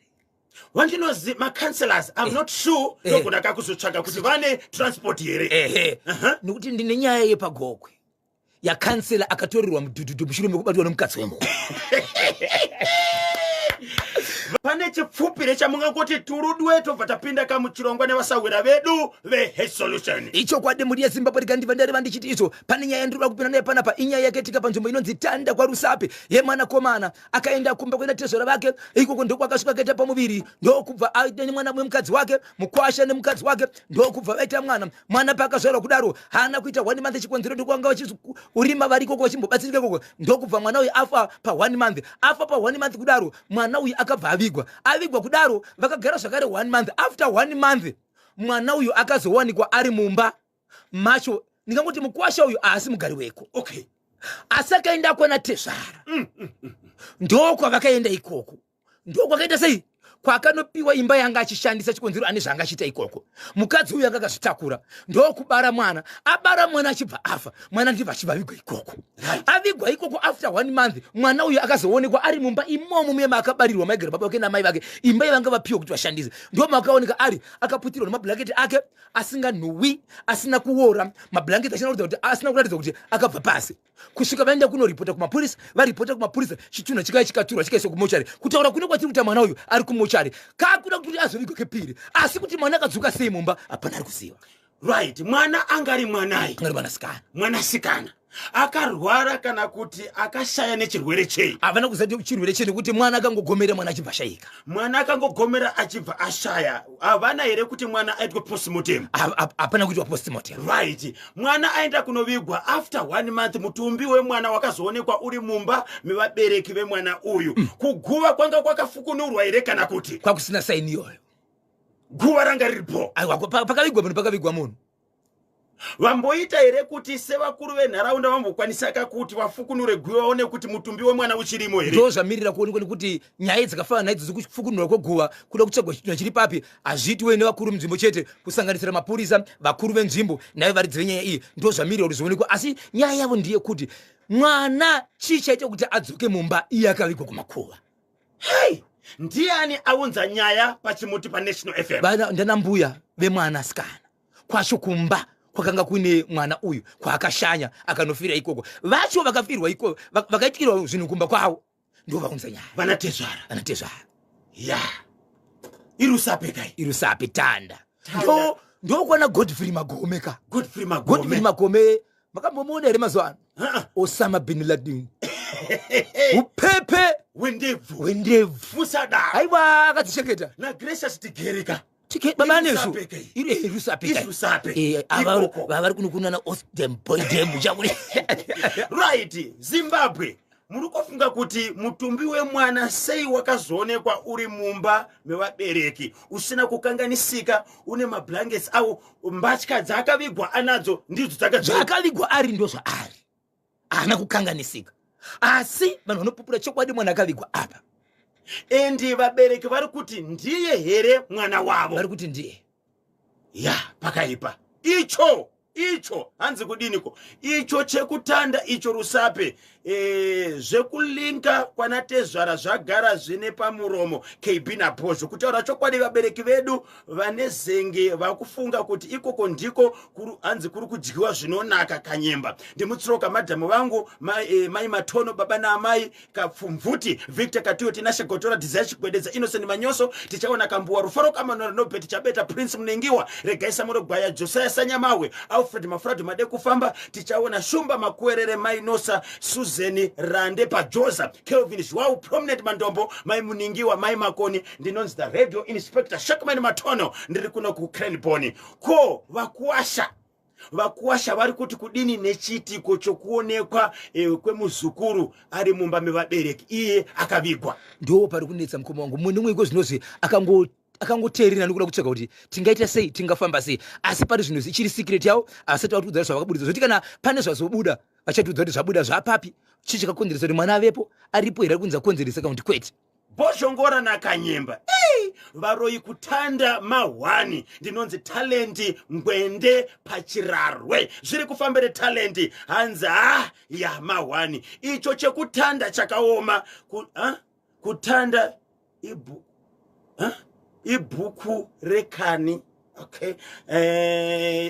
Wandinozi macouncillors, I'm not sure. Ndogona kakuzotsvaga kuti vane transport here. Ehe. Nekuti ndine nyaya yepaGokwe yakansela akatorerwa mudhudhudhu mushure mekubatwa nomukadzi wemunhu. Pane chipfupire chamungangoti turudwe, tobva tapinda kamuchirongwa nevasahwira vedu veH Solution. Ichokwadi, mhuri yeZimbabwe, rega ndibva ndareva ndichiti izvo pane nyaya yandinoda kupinda nayo panapa. Inyaya yakaitika panzvimbo inonzi Tanda kwaRusape, yemwanakomana akaenda kumba kuenda tezvara vake. Ikoko ndokwakasvika akaita pamuviri, ndokubva aita nemwana wemukadzi wake, mukwasha nemukadzi wake, ndokubva vaita mwana. Mwana paakazvarwa kudaro haana kuita one month. Chikonzero ndokwanga vachiurima vari ikoko vachimbobatsirika ikoko, ndokubva mwana uyu afa pa one month. Afa pa one month kudaro, mwana uyu akabva avigwa. Avigwa kudaro, vakagara zvakare one month. After one month, mwana uyu akazowanikwa ari mumba macho. Ndingangoti mukwasha uyu haasi mugari weko, asi akaenda kwana tezvara. Ndokwavakaenda ikoko, ndokwakaita sei, kwakanopiwa imba yanga achishandisa. Chikonzero ane zvaanga achiita ikoko. Mukadzi uyu anga akazvitakura, ndokubara mwana. Abara mwana, achibva afa mwana, ndibva achibva avigwa ikoko. Avigwa ikoko, after one month, mwana uyu akazoonekwa ari mumba imomo muye maakabarirwa, maigara baba vake namai vake, imba yavanga vapiwa kuti vashandise. Ndo maakaoneka ari akaputirwa nemablanketi ake, asinganhuwi, asina kuora, mablanketi asina kuratidza kuti, asina kuratidza kuti akabva pasi, kusvika vaenda kunoripota kumapurisa. Varipota kumapurisa, chitunha chikaya chikaturwa, chikaiswa kumochari. Kutaura kune kwatiri kuita, mwana uyu ari kumochari, kakuda kuti azovigwa kepiri. Asi kuti mwana akadzoka sei mumba, hapana ari kuziva. Right, mwana angari mwanai? Angari mwanasikana. Mwanasikana akarwara kana kuti akashaya nechirwere chei? Havana kuziva kuti chirwere chei, nekuti mwana akangogomera, mwana achibva ashayika. Mwana akangogomera achibva ashaya. Havana here kuti mwana aitwe postmortem? Hapana kuitwa postmortem. Right, mwana aenda kunovigwa. After one month, mutumbi wemwana wakazoonekwa uri mumba mevabereki vemwana uyu. Kuguva kwanga kwakafukunurwa here kana kuti Kwakusina saini iyoyo. Guva ranga riripo? Aiwa, pakavigwa munhu, pakavigwa munhu. Vamboita here kuti sevakuru venharaunda vambokwanisaka kuti vafukunure guva, vaone kuti mutumbi wemwana uchirimo here? Ndo zvamirira kuonekwa, nekuti nyaya dzakafanana naidzo dzekufukunurwa kweguva, kuda kutsvagwa chitunha chiri papi, hazviitiwe nevakuru munzvimbo chete, kusanganisira mapurisa, vakuru venzvimbo naivo varidzi venyaya iyi. Ndo zvamirira kuti zvionekwa. Asi nyaya yavo ndeyekuti mwana chii chaita kuti adzoke mumba iye akavigwa kumakuva? Hei, ndiani aunza nyaya pachimuti paNational FM? Ndana mbuya vemwana sikana. Kwacho kumba kwakanga kune mwana uyu kwaakashanya akanofira ikoko, vacho vakafirwa ikoko, vakaitikirwa zvinhu kumba kwavo, ndo vaunza nyaya. Vana tezvara? Vana tezvara. Ya, iRusape kai? IRusape, Tanda. Ndo ndokwana Godfrey Magome ka. Godfrey Magome. Godfrey Magome, makambomuona here mazuva ano? Ha-a. Osama bin Laden, upepe wendebvu. Wendebvu. Musadaro. Aiwa, akadzichengeta. NaGracious Tigerika. Baba nesu. IRusape kai. Iri Rusape kai. IRusape. Ava Ikoko. Vari kunokunana Osdem Boydem chakuri. Right, Zimbabwe, muri kufunga kuti mutumbi wemwana sei wakazoonekwa uri mumba mevabereki, usina kukanganisika, une mablankets awo, mbatya dzaakavigwa anadzo ndidzo dzakadzoka? Zvaakavigwa ari ndo zvaari, haana kukanganisika. Asi vanhu vanopupura chokwadi, mwana akavigwa apa. Endi vabereki vari kuti ndiye here mwana wavo? Vari kuti ndiye. Ya, pakaipa. Icho icho hanzi kudiniko icho chekutanda icho, Rusape? Zvekulinka kwana tezvara zvagara zvine pamuromo. KB naBhozho, kutaura chokwadi, vabereki vedu vane zenge vakufunga kuti ikoko ndiko hanzi kuri kudyiwa zvinonaka kanyemba. Ndimutsiroka madhamu vangu mai Matono, baba naamai Kapfumvuti, Victor Katiyo, Tinashe Gotora, Desire Chigwededza, Innocent Manyoso, tichaona Kambuwa, Rufaro Kamanora, Nobert Chabeta, Prince Munengiwa, Regai Samuro Gwaya, Josiah Sanyamawe, Alfred Mafurado Made Kufamba, tichaona Shumba Makuwerere, Mai Nosa, Susan Rande Pajoza, Kelvin Zhuwau, Prominent Mandombo, Mai Muningiwa, Mai Makoni. Ndinonzi the radio inspector Shakman Matono, ndiri kuno kuCranborne. Ko vakuwasha, vakuwasha vari kuti kudini nechiitiko chokuonekwa kwemuzukuru ari mumba mevabereki iye akavigwa? Ndo pari kunetsa, mukoma wangu. Mumwe nemumwe iko zvinozvi akango Akangoteerera nekuda kutsvaga kuti tingaita sei, tingafamba sei, asi pari zvino ichiri secret yavo, havasati vatiudza zvavakaburitsa. Zvekuti kana pane zvazobuda, vachatiudza kuti zvabuda zvapapi, chii chakakonzeresa kuti mwana avepo, aripo here ari kunzi akonzeresa kana kuti kwete. Bhozhongora naKanyemba. Ei, varoyi kutanda mahwani. Ndinonzi Talent Ngwende paChirarwe. Zviri kufambere Talent. Hanzi ha ya mahwani. Icho chekutanda chakaoma. Ku, ha? Kutanda ibu, ha? Ibhuku rekani. Okay.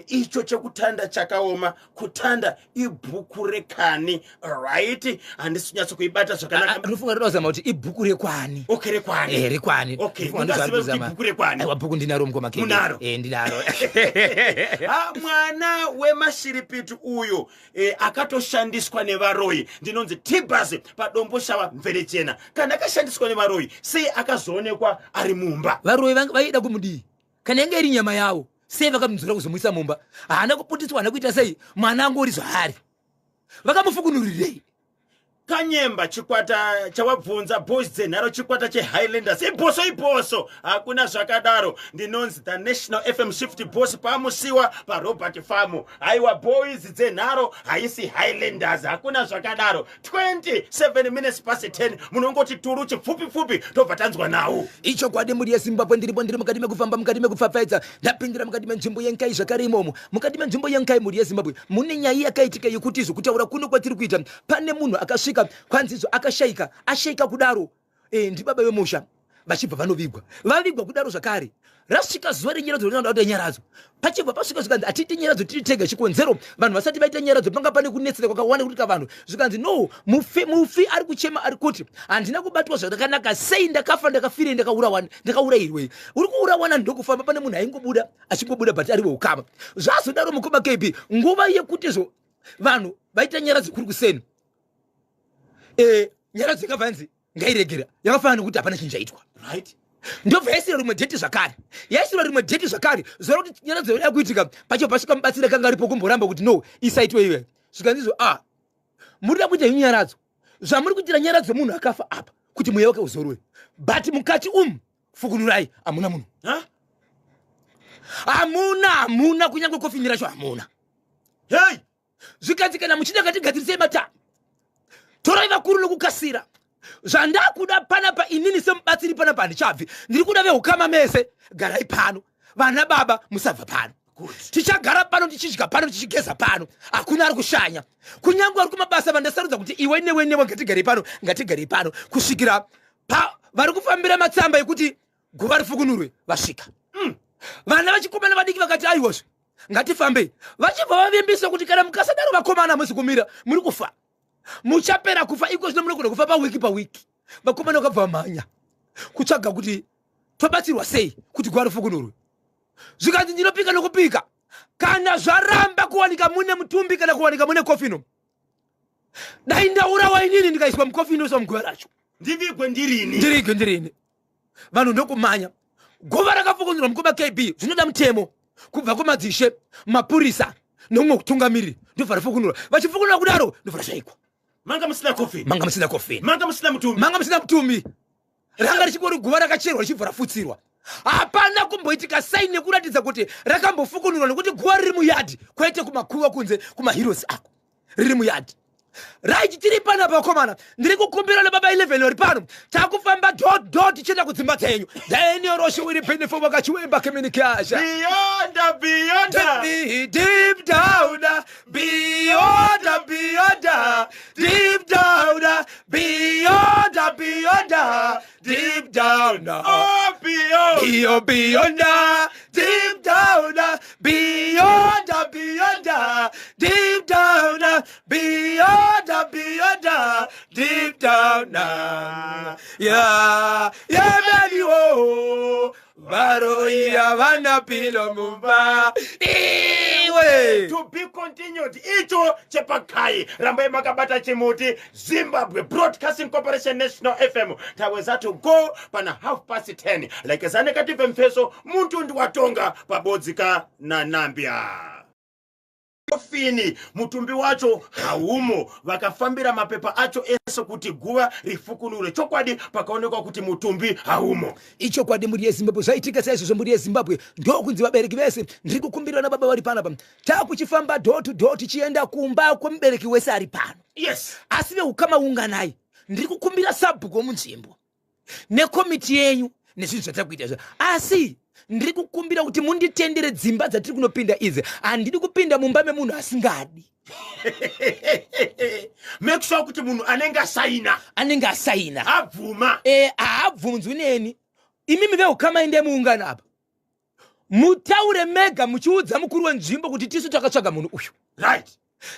Icho chekutanda chakaoma. Kutanda ibhuku rekani. Right, handisi kunyatso kuibata zvakanaka. Ndinofunga ndoda kuzama kuti ibhuku rekwani. Okay, rekwani. Rekwani. Okay, mungaziva kuti ibhuku rekwani? Aiwa, bhuku ndinaro, mukoma Keke. Munaro? Ndinaro. Ha, mwana wemashiripiti uyu akatoshandiswa nevaroyi. Ndinonzi Tibas paDomboshava Mverechena. Kana akashandiswa nevaroyi, sei akazoonekwa ari mumba? Varoyi vaida kumudii? Kana yange iri nyama yavo, sei vakamudzora kuzomuisa mumba? Haana kuputitswa, haana kuita sei, mwana angori zvaari, vakamufukunurirei? Kanyemba chikwata chawabvunza boys dzenharo, chikwata cheHighlanders ibhoso, ibhoso, hakuna zvakadaro. Ndinonzi The National FM Shift Boss paMusiwa paRobert Farm. Haiwa, boys dzenharo haisi Highlanders, hakuna zvakadaro. 27 minutes past 10, munongoti turu chipfupi pfupi, tobva tanzwa nhau. Ichokwadi, mhuri yeZimbabwe, ndiripo, ndiri mukati mekufamba, mukati mekupfapfaidza. Ndapindira mukati menzvimbo yeNkai zvakare imomo. Mukati menzvimbo yeNkai, mhuri yeZimbabwe, mune nyaya yakaitika yekuti izvo kutaura kuno kwatiri kuita, pane munhu akasvika kwanzi izvo akashayika. Ashayika kudaro, ndibaba vemusha, vachibva vanovigwa. Vavigwa kudaro zvakare, rasvika zuva renyaradzo, rinoda kuita nyaradzo. Pachibva pasvika zvikanzi hatiite nyaradzo tiri tega. Chikonzero vanhu vasati vaita nyaradzo, panga pane kunetsera kwakawanda kuti kavanhu. Zvikanzi no, mufi, mufi ari kuchema, ari kuti handina kubatwa zvakanaka, sei ndakafa, ndakafirei, ndakaurayirwei? Uri kuurawana ndokufamba. Pane munhu aingobuda achingobuda, but ari weukama. Zvazodaro, mukoma KB, nguva yekuti zvo vanhu vaita nyaradzo kuri kuseni, nyaradzo yakabva yanzi ngairegera, yakafanana nekuti hapana chinhu chaitwa. Ndobva yaisirwa rimwe date zvakare, yaisirwa rimwe date zvakare, zuva rekuti nyaradzo yoda kuitika. Pachibva pasvika mubatsiri akanga aripo kumboramba kuti no, isaitwe iwe. Zvikanzi ah, muri kuda kuita nyaradzo, zvamuri kuitira nyaradzo munhu akafa apa kuti mweya wake uzorwe, but mukati umu fukunurai, hamuna munhu. Ha? Hamuna, hamuna kunyange kofini racho hamuna. Hey! Zvikanzi kana muchida ngatigadzirisei matama, torai vakuru nokukasira. Zvandakuda panapa inini semubatsiri panapa handichabvi, ndiri kuda veukama mese garai pano, vana baba musabva pano. Tichagara pano, tichidya pano, tichigeza pano, hakuna ari kushanya, kunyange vari kumabasa. Vandasarudza kuti iwe newe newe ngatigarei pano, ngatigarei pano kusvikira pa vari kufambira matsamba ekuti guva rifukunurwe vasvika. Vana vachikomana vadiki vakati aiwazve ngatifambei. Vachibva vavimbisa kuti kana mukasadaro vakomana hamusi kumira, muri kufa, muchapera kufa iko zvino, munogona kufa pawiki pawiki. Vakomana vakabva vamhanya kutsvaga kuti tobatsirwa sei kuti guva rifukunurwe. Zvikanzi ndinopika nokupika, kana zvaramba kuwanika mune mutumbi kana kuwanika mune kofino, dai ndaurawa inini ndikaiswa mukofino, ndoiswa muguva racho. Ndivigwe ndirini. Ndirigwe ndirini. Vanhu ndokumanya, guva rakafukunurwa, mukoma KB. Zvinoda mutemo kubva kumadzishe, mapurisa nomumwe kutungamiriri, ndobva rafukunurwa. Vachifukunura kudaro, ndobva rashayikwa. Manga musina kofini. Manga musina kofini. Manga musina mutumbi. Manga musina mutumbi. Ranga richingori guva rakacherwa richibva rafutsirwa. Hapana kumboitika sei nekuratidza kuti rakambofukunurwa, nekuti guva riri muyadhi, kwete kumakuva kunze kumaheroes ako, riri muyadhi. Right, tiri panapa vakomana, ndiri kukumbira nebaba 11 vari pano, takufamba dot dot tichienda kudzimba dzenyu. Daniel Roshiwiri Benefo vakachiwemba keminikasha. Beyond, beyond. Deep down, beyond, beyond, deep down, beyond, beyond, deep down. Oh, beyond. Beyond, beyond, deep down, beyond, beyond, deep down, beyond, beyond, deep down. Yeah, yeah, baby, oh. Varoyi havana pilo mumba iwe. To be continued. Icho chepakai, rambai makabata chimuti. Zimbabwe Broadcasting Corporation, National FM. Taweza to go pana 10:30, like zanekative mfeso muntu ndiwatonga pabodzika nanambia. Kofini mutumbi wacho haumo. Vakafambira mapepa acho ese kuti guva rifukunurwe. Chokwadi pakaonekwa kuti mutumbi haumo. Ichokwadi mhuri yeZimbabwe, zvaitika saizvozvo mhuri yeZimbabwe. Ndokunzi vabereki vese ndiri kukumbira vana baba vari panapa, takuchifamba door to door tichienda kumba kwemubereki wese ari pano. Yes. Asi veukama unganai, ndiri kukumbira sabhuku wemunzvimbo nekomiti yenyu nezvinhu zvatiri kuita izvo, asi ndiri kukumbira kuti munditendere dzimba dzatiri kunopinda idzi. Handidi kupinda mumba memunhu asingadi. Make sure kuti munhu anenge asaina, anenge asaina, abvuma. Haabvunzwi neni. Imimi veukama endai muungano apa, mutaure mega muchiudza mukuru wenzvimbo kuti tisu takatsvaga munhu uyu.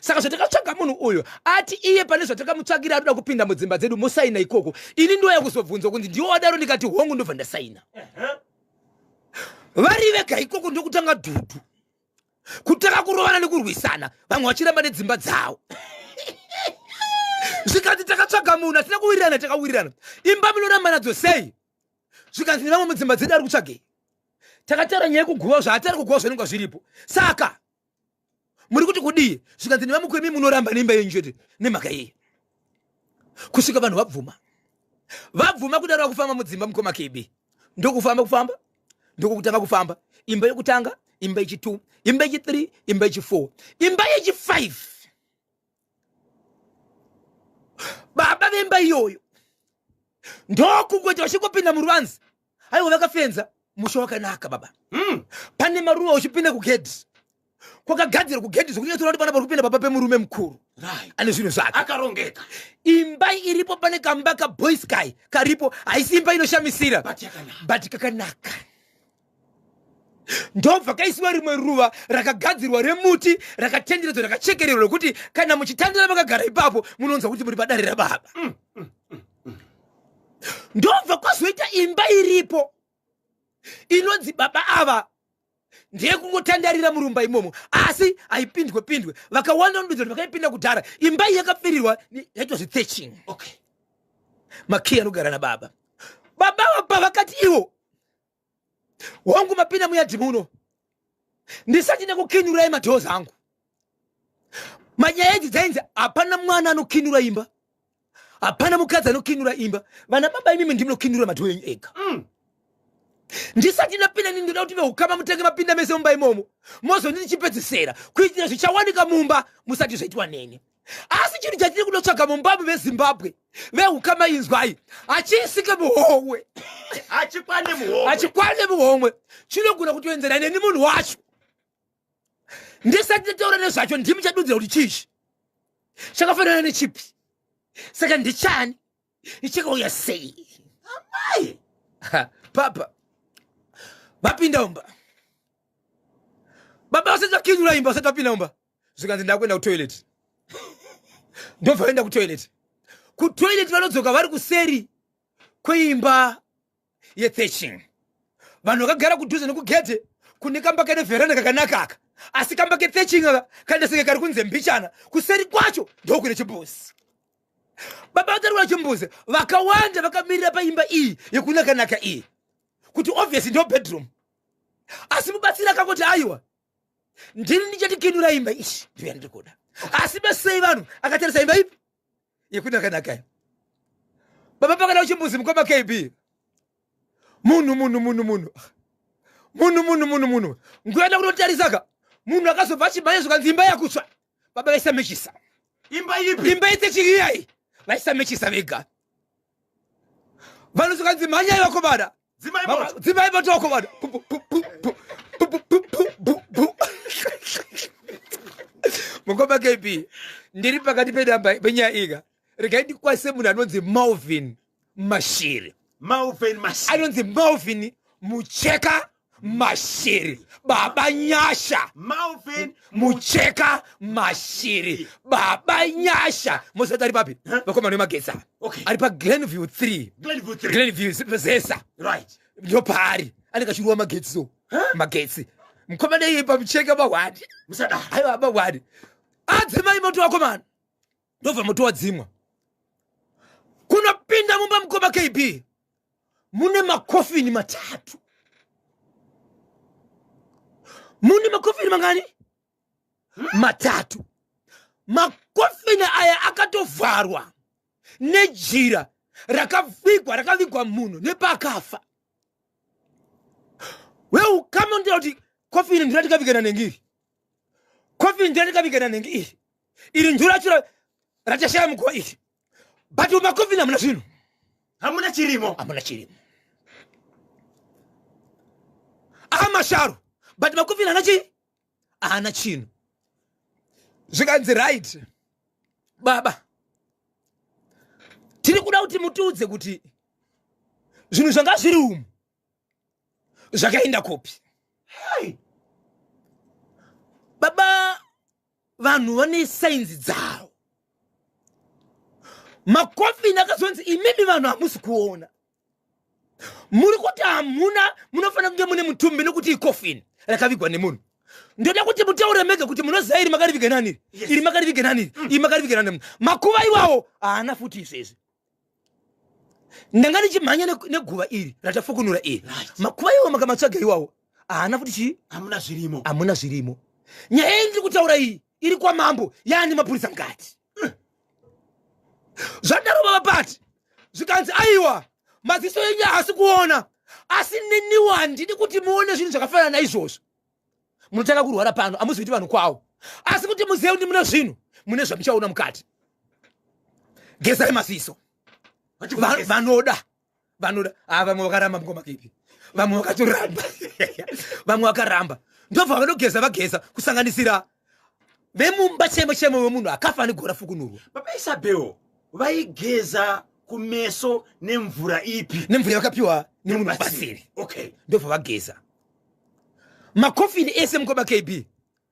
Saka zvatakatsvaga munhu uyu ati iye pane zvatakamutsvagira anoda kupinda mudzimba dzedu, mosaina ikoko. Ini ndoya kuzobvunzwa kunzi ndiwo wadaro, ndikati hongu, ndobva ndasaina. Vari vega ikoko ndokutanga dhudhu, kutanga kurovana nekurwisana, vamwe vachiramba nedzimba dzavo. Zvikanzi takatsvaga munhu, hatina kuwirirana. Takawirirana, imba munoramba nadzo sei? Zvikanzi nevamwe mudzimba dzedu ari kutsvagei? Takataura nyaya yekuguva, zvaatari kuguva zvanenge zviripo, saka muri kuti kudii? Zvikanzi nevamwe kwemi munoramba neimba yenyu chete nemhaka yei? Kusvika vanhu vabvuma. Vabvuma kudaro, vakufamba mudzimba mukoma KB, ndokufamba kufamba, ndokutanga kufamba imba yokutanga, imba yechi2, imba yechi3, imba yechi4, imba yechi5. Baba vemba iyoyo ndokungoita vachingopinda muruvanzi, aiwa, vakafenza musha wakanaka baba. Pane maruva, uchipinda kugedhi kwakagadzirwa kugedhi zvokunyatsoona kuti pana pari kupinda baba pemurume mukuru ane zvinhu zvake. Akarongeka. Imba iripo, pane kamba kaboysky karipo, haisi imba inoshamisira, but yakanaka. But kakanaka. Ndobva kaisiwa rimwe ruva rakagadzirwa remuti rakatenderedzwa, rakachekererwa, rekuti kana muchitandira makagara ipapo munonzwa kuti muri padare rababa. Ndobva kwazoita imba iripo inonzi baba ava ndeyekungotandarira murumba imomo, asi haipindwe pindwe. Vakawanda vanodudza kuti vakaipinda kudhara. Imba iyi yakapfirirwa, yaitwa zvithatching. Makiyi anogara nababa. Baba vapa vakati ivo, hongu, mapinda muyadhi muno, ndisati ndakukinurai madoors angu. Manyaya idzi dzainzi hapana mwana anokinura imba, hapana mukadzi anokinura imba. Vana baba imimi ndimunokinura madoor enyu ega. Ndisati ndapinda nini, ndoda kuti veukama mutange mapinda mese mumba imomo, mozonditi chipedzisera kuitira zvichawanika mumba musati zvaitwa neni. Asi chinhu chatiri kunotsvaga mumbamu veZimbabwe, veukama inzwai, hachiisike muhomwe. Hachikwane muhomwe. Hachikwane muhomwe, chinogona kutoenzera neni munhu wacho. Ndisati ndataura nezvacho, ndimi chadudzira kuti chichi chakafanana nechipi, saka ndichani, ichakauya sei? Amai. Papa vapinda umba, baba vasati vakinura imba, vasati vapinda umba, zvikanzi ndakuenda kutoilet. Ndobva vaenda kutoilet. Kutoilet vanodzoka vari kuseri kweimba yethatching. Vanhu vakagara kudhuze nekugedhe kune kamba kane vheranda kakanaka aka, asi kamba kethatching aka kandeseke kari kunze mbichana, kuseri kwacho ndokune chimbuzi. Baba vatarikuna chimbuzi, vakawanda vakamirira paimba iyi yekunakanaka iyi kuti obviously ndo bedroom, asi mubatsiri akangoti aiwa, ndini ndichatikinura imba ishi, ndiyo yandiri kuda. Asi besei vanhu akatarisa imba ipi yekunakanaka iyo. Baba pakada kuchimbuzi mukoma KB, munhu munhu munhu munhu munhu munhu munhu munhu nguenda kunotarisaka, munhu akazobva achimhanya, zvikanzi imba yakutsva. Baba vaisamechisa. Imba ipi? Imba yetechiriyai, vaisamechisa vega. Vanhu zvikanzi mhanyai vakomana. Dzimai moto. Dzimai moto vakomana. Mukoma KB, ndiri pakati penamba penyaya ika, regai ndikwase munhu anonzi Malvin Mashiri. Malvin Mashiri. Anonzi Malvin Mucheka Mashiri, baba Nyasha. Malvin Mucheka Mashiri, baba Nyasha. Mozati ari papi vakomana vemagetsi ava? Ari paGlenview 3. Glenview 3. Glenview Zesa. Ndopaari, anenge achiruwa magetsi so. Magetsi mukomana iye pamucheka mahwani. Musadaro. Aiwa, mahwani adzimai moto wakomana, ndobva moto wadzimwa. Kunopinda mumba mukoma KB mune makofini matatu. Mune makofini mangani? Matatu. Makofini aya akatovharwa nejira rakavigwa, rakavigwa munhu nepakafa. Weukama ndira kuti kofini ndira tikavigana nengiri, kofini ndira tikavigana nengi iri, iri ndiro racho ratashaya muguva iri, but mumakofini hamuna zvinhu, hamuna chirimo, hamuna chirimo, amasharo, but makofini haana chii, haana chinhu. Zvikanzi right baba, tiri kuda kuti mutiudze kuti zvinhu zvanga zviri umu zvakaenda kupi. Hai. Baba, vanhu vane sainzi dzavo. Makofini akazonzi imimi vanhu hamusi kuona, muri kuti hamuna, munofanira kunge mune mutumbi nekuti ikofini rakavigwa nemunhu. Ndoda kuti mutaure mega kuti munoziva iri makariviga nani, iri makariviga nani, iri makariviga nani. Makuva iwawo haana futi izvezvi. Ndanga ndichimhanya neguva iri ratafukunura iri, makuva iwawo makamatsvaga iwawo haana futi chii, hamuna zvirimo, hamuna zvirimo. Nyaya iyi ndiri kutaura iyi iri kwamambo, yaani mapurisa mukati. Zvadaro baba pati zvikanzi aiwa, maziso enyu haasi kuona, asi neniwo handidi kuti muone zvinhu zvakafanana naizvozvo. Munotanga kurwara pano, hamuzoiti vanhu kwawo, asi kuti muzive kuti mune zvinhu, mune zvamuchaona mukati. Gezai maziso. Vanoda, vanoda. Ah, vamwe vakaramba mukoma kipi, vamwe vakatoramba, vamwe vakaramba, ndobva vanogeza, vageza, kusanganisira vemumba chemo chemo vemunhu akafa negora fukunurwa. Baba Isabel, vaigeza kumeso nemvura ipi? Nemvura yakapiwa nemunhu mubatsiri. Okay. Ndobva vageza makofini ese mukoma KB,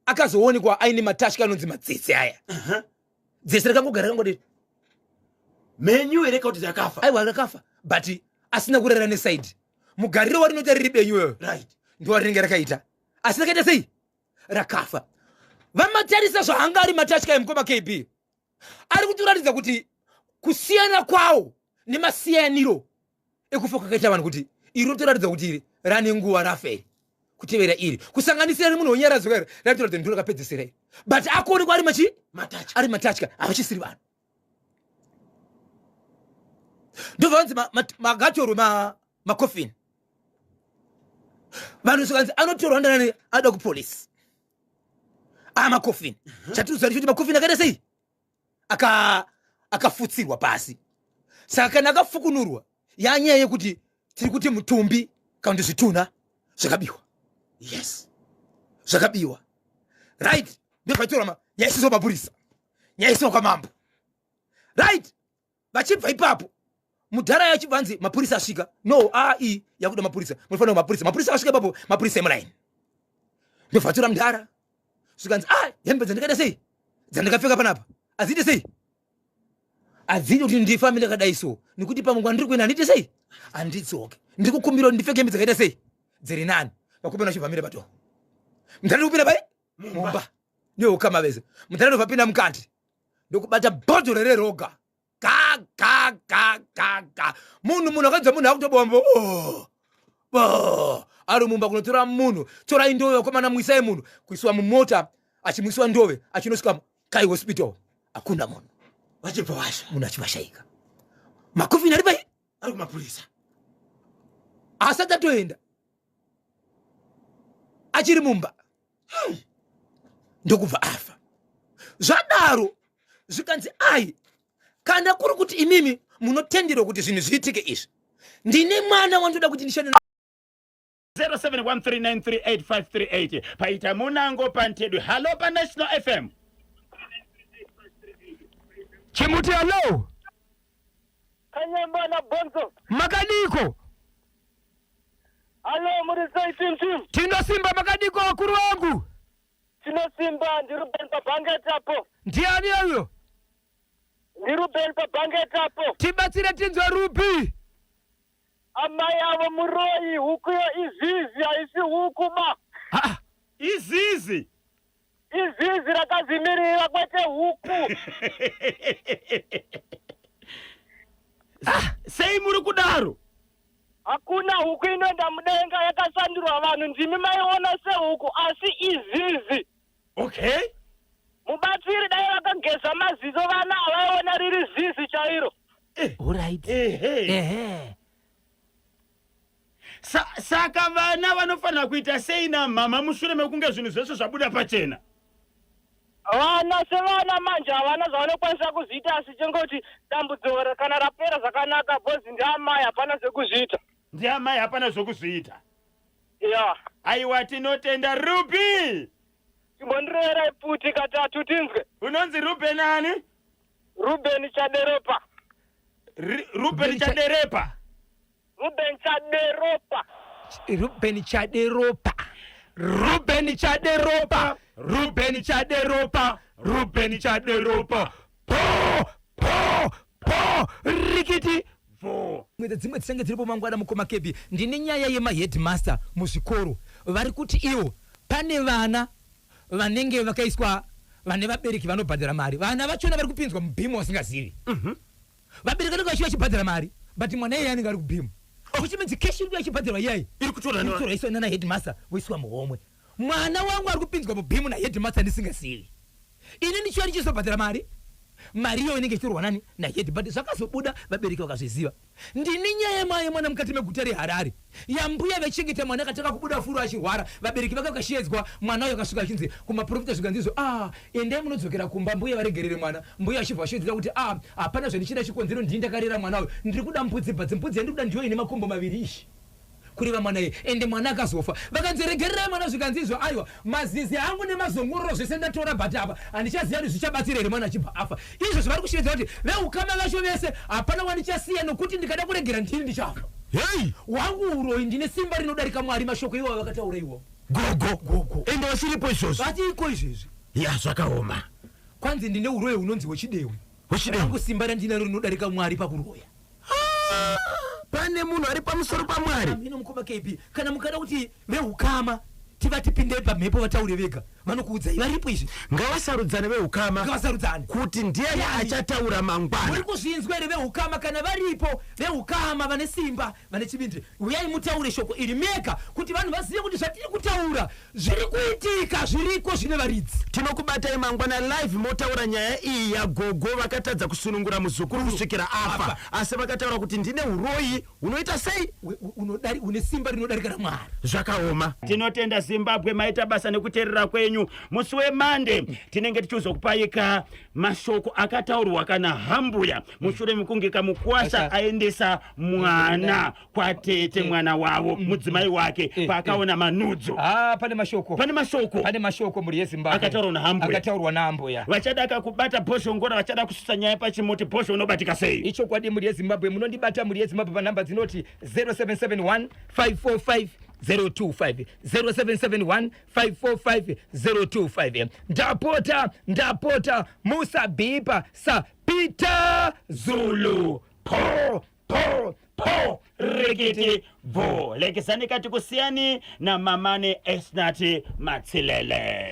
akazoonekwa aine matatya anonzi madzetse aya. Dzese rakangogara rakangodi Menyu here kuti rakafa? Aiwa, rakafa, but asina kurara nesaidi. Mugariro warinoita riri benyu iyoyo, ndo rinenge rakaita, asi rakaita sei rakafa. Vamatarisa zvaanga ari matatya emukoma KB, ari kutiratidza kuti kusiyana kwawo nemasiyaniro ekufa kwakaita vanhu, kuti iri rotoratidza kuti iri rane nguva rafa iri kutevera iri, kusanganisira nemunhu wonyaradzwa iri ratoratidza ndiro rakapedzesera iri, but akuonekwa ari machi matatya, ari matatya, havachisiri vanhu. Ndobva vanzi magatorwe makofini vanhu, zvikanzi anotorwa ndanani ada kupolisi amakofini. Chatiudzwa ndichoti makofini akaita sei, akafutsirwa pasi. Saka kana akafukunurwa, yanyaya yekuti tiri kuti mutumbi kana kuti zvitunha zvakabiwa. Zvakabiwa, right? Ndobvatorwa nyaisiso mapurisa, nyaisiwa kwamambo, right? Vachibva ipapo, mudhara yachibva anzi mapurisa asvika. No, ai yakuda mapurisa, munofanira mapurisa. Mapurisa asvika ipapo, mapurisa emulaini, ndobva atora mudhara. Zvikanzi a hembe dzandikaita sei, dzandakapfeka panapa hadziite sei, hadzidi kuti ndifambe ndakadai so, nekuti pamwe kwandiri kuenda handiite sei, handidzoke. Ndiri kukumbira kuti ndipfeke hembe dzakaita sei, dziri nani. Vakomana vachibva mira pato, mudhara ndikupinda pai mumba neukama vese. Mudhara ndobva pinda mukati, ndokubata bhodhoro reroga, ga ga ga ga ga. Munhu akadza, munhu akutobombo, oh, bo ari mumba kunotora munhu. Torai ndove vakomana, muisai munhu, kuisiwa mumota, achimwisiwa ndove, achinosvika kai hospital hakuna munhu. Vachibva vasha munhu achivashaika. Makofini ari pai? Ari kumapurisa. Asati atoenda, achiri mumba, ndokubva afa. Zvadaro zvikanzi ai, kana kuri kuti imimi munotenderwa kuti zvinhu zviitike izvi, ndine mwana wandoda kuti ndishande. 0713938538 paita munango pantedwe. Hallo paNational FM. Chimuti, hallo. Kanyamba na Bonzo. Makadiko? Hallo, muri sei team team? Tinosimba, makadiko vakuru vangu? Tinosimba, ndiri Ruben pabhanget apo. Ndiani uyo? Ndi Ruben pabhanget apo. Tibatsire tinzwe, Rubi. Amai avo muroyi, hukuyo izizi, haisi huku ba. Ah, izizi. Izizi rakazimirira, kwete huku. Ah, sei muri kudaro? Hakuna huku inoenda mudenga, yakasandurwa vanhu, ndimi maiona sehuku asi izizi. Okay. Mubatsiri dai vakageza maziso vana havaiona riri zizi chairo. Alright. Ehe. Ehe. Sa, saka vana vanofanira kuita sei namhama mushure mekunge zvinhu zvese zvabuda pachena? Vana sevana manje havana zvavanokwanisa kuzviita asi chengoti dambudziko kana rapera zvakanaka bhozi ndiamai hapana zvekuzviita. Ndiamai hapana zvokuzviita. Ya. Aiwa tinotenda Ruby. Chimbondiroverai pfuti katatu tinzwe. Unonzi Ruben ani? Ruben Chaderopa. Ruben Chaderepa. Ruben Chaderopa. Ruben Chaderopa. Ruben Chaderopa. Ruben Chaderopa. Ruben Chaderopa. Po po po rikiti Vo. Mwedza dzimwe dzichange dziripo mangwana mukoma Kebi ndine nyaya yemaheadmaster muzvikoro vari kuti ivo pane vana vanenge vakaiswa vane vabereki vanobhadhara mari vana vachona vari kupinzwa mubhimu vasingazivi vabereki vanenge vachiva vachibhadhara mari but mwana iyeye anenge ari kubhimu which means cash iri kuya ichibhadharwa iyayi Iri kutorwa iri kutorwa iswa nana headmaster voiswa muhomwe mwana wangu ari kupinzwa mubhimu naheadmaster ndisingazivi ini ndichiva ndichizobhadhara mari mari iyoyo inenge ichitorwa nani nahead but zvakazobuda vabereki vakazviziva Ndini nyaya yemwana yemwana mukati meguta reHarare yambuya vaichengeta mwana akatanga kubuda furo achirwara vabereki vake vakasheedzwa mwana uyo akasvika achinzi kumaporofita zvikanzi izvo ah endai munodzokera kumba mbuya varegerere mwana mbuya vachibva vashevedzera kuti ah hapana zvandichida chikonzero ndini ndakarera mwana uyu ndiri kuda mbudzi but mbudzi yandiri kuda ndiyo ine makumbo maviri ishi kureva mwana iye ende mwana akazofa vakanzi regererai mwana zvikanzi izvo aiwa mazizi angu nemazongororo zvese ndatora but apa handichaziva kuti zvichabatsira here mwana achibva afa izvozvo vari kushevedza kuti veukama vacho vese hapana wandichasiya nokuti ndikada kuregera ndini ndichafa hei wangu uroyi ndine simba rinodarika mwari mashoko iwayo vakataura iwawo gogo Gogo. ende vasiripo izvozvo vatiiko izvezvi ya zvakaoma kwanzi ndine uroyi hunonzi hwechidewe Hwechidewe. rangu simba randinaro rinodarika mwari pakuroya Pane munhu ari pamusoro paMwari. Ameno mukoma KB kana mukada kuti vehukama tivati pindei pamhepo vataure vega vanokuudzai varipo izvi Ngavasarudzane vehukama ngavasarudzane kuti ndiani Ndiani? achataura mangwana. muri kuzvinzwa here vehukama kana varipo vehukama vane simba vane chivindi uyai mutaure shoko iri mega kuti vanhu vazive kuti zvatiri kutaura Zviri kuitika zviriko zvine varidzi. Tinokubatai mangwana live motaura nyaya iyi yagogo vakatadza kusunungura muzukuru kusvikira afa asi vakataura kuti ndine huroyi hunoita sei? Unodari une simba rinodarika raMwari. Zvakaoma. Tinotenda Zimbabwe maita basa nekuterera kwenyu. Musi weMonday tinenge tichizokupaika mashoko akataurwa kana hambuya mushure mekunge kamukwasha aendesa mwana kwatete mwana wavo mudzimai wake paakaona manudzo. Ah, pane mashoko. Pane mashoko. Pane mashoko mhuri yeZimbabwe. Akataurwa nahambuya. Akataurwa naambuya. Vachada kakubata bhozhongora vachada kusvitsa nyaya pachimuti bhozho unobatika sei? Ichokwadi mhuri yeZimbabwe munondibata mhuri yeZimbabwe panhamba dzinoti 0771 545 025 0771 545 025 ndapota ndapota musabhipa sa Peter Zulu po po po rikiti bvo lekisani kati kusiyani namamane esnati matsilele.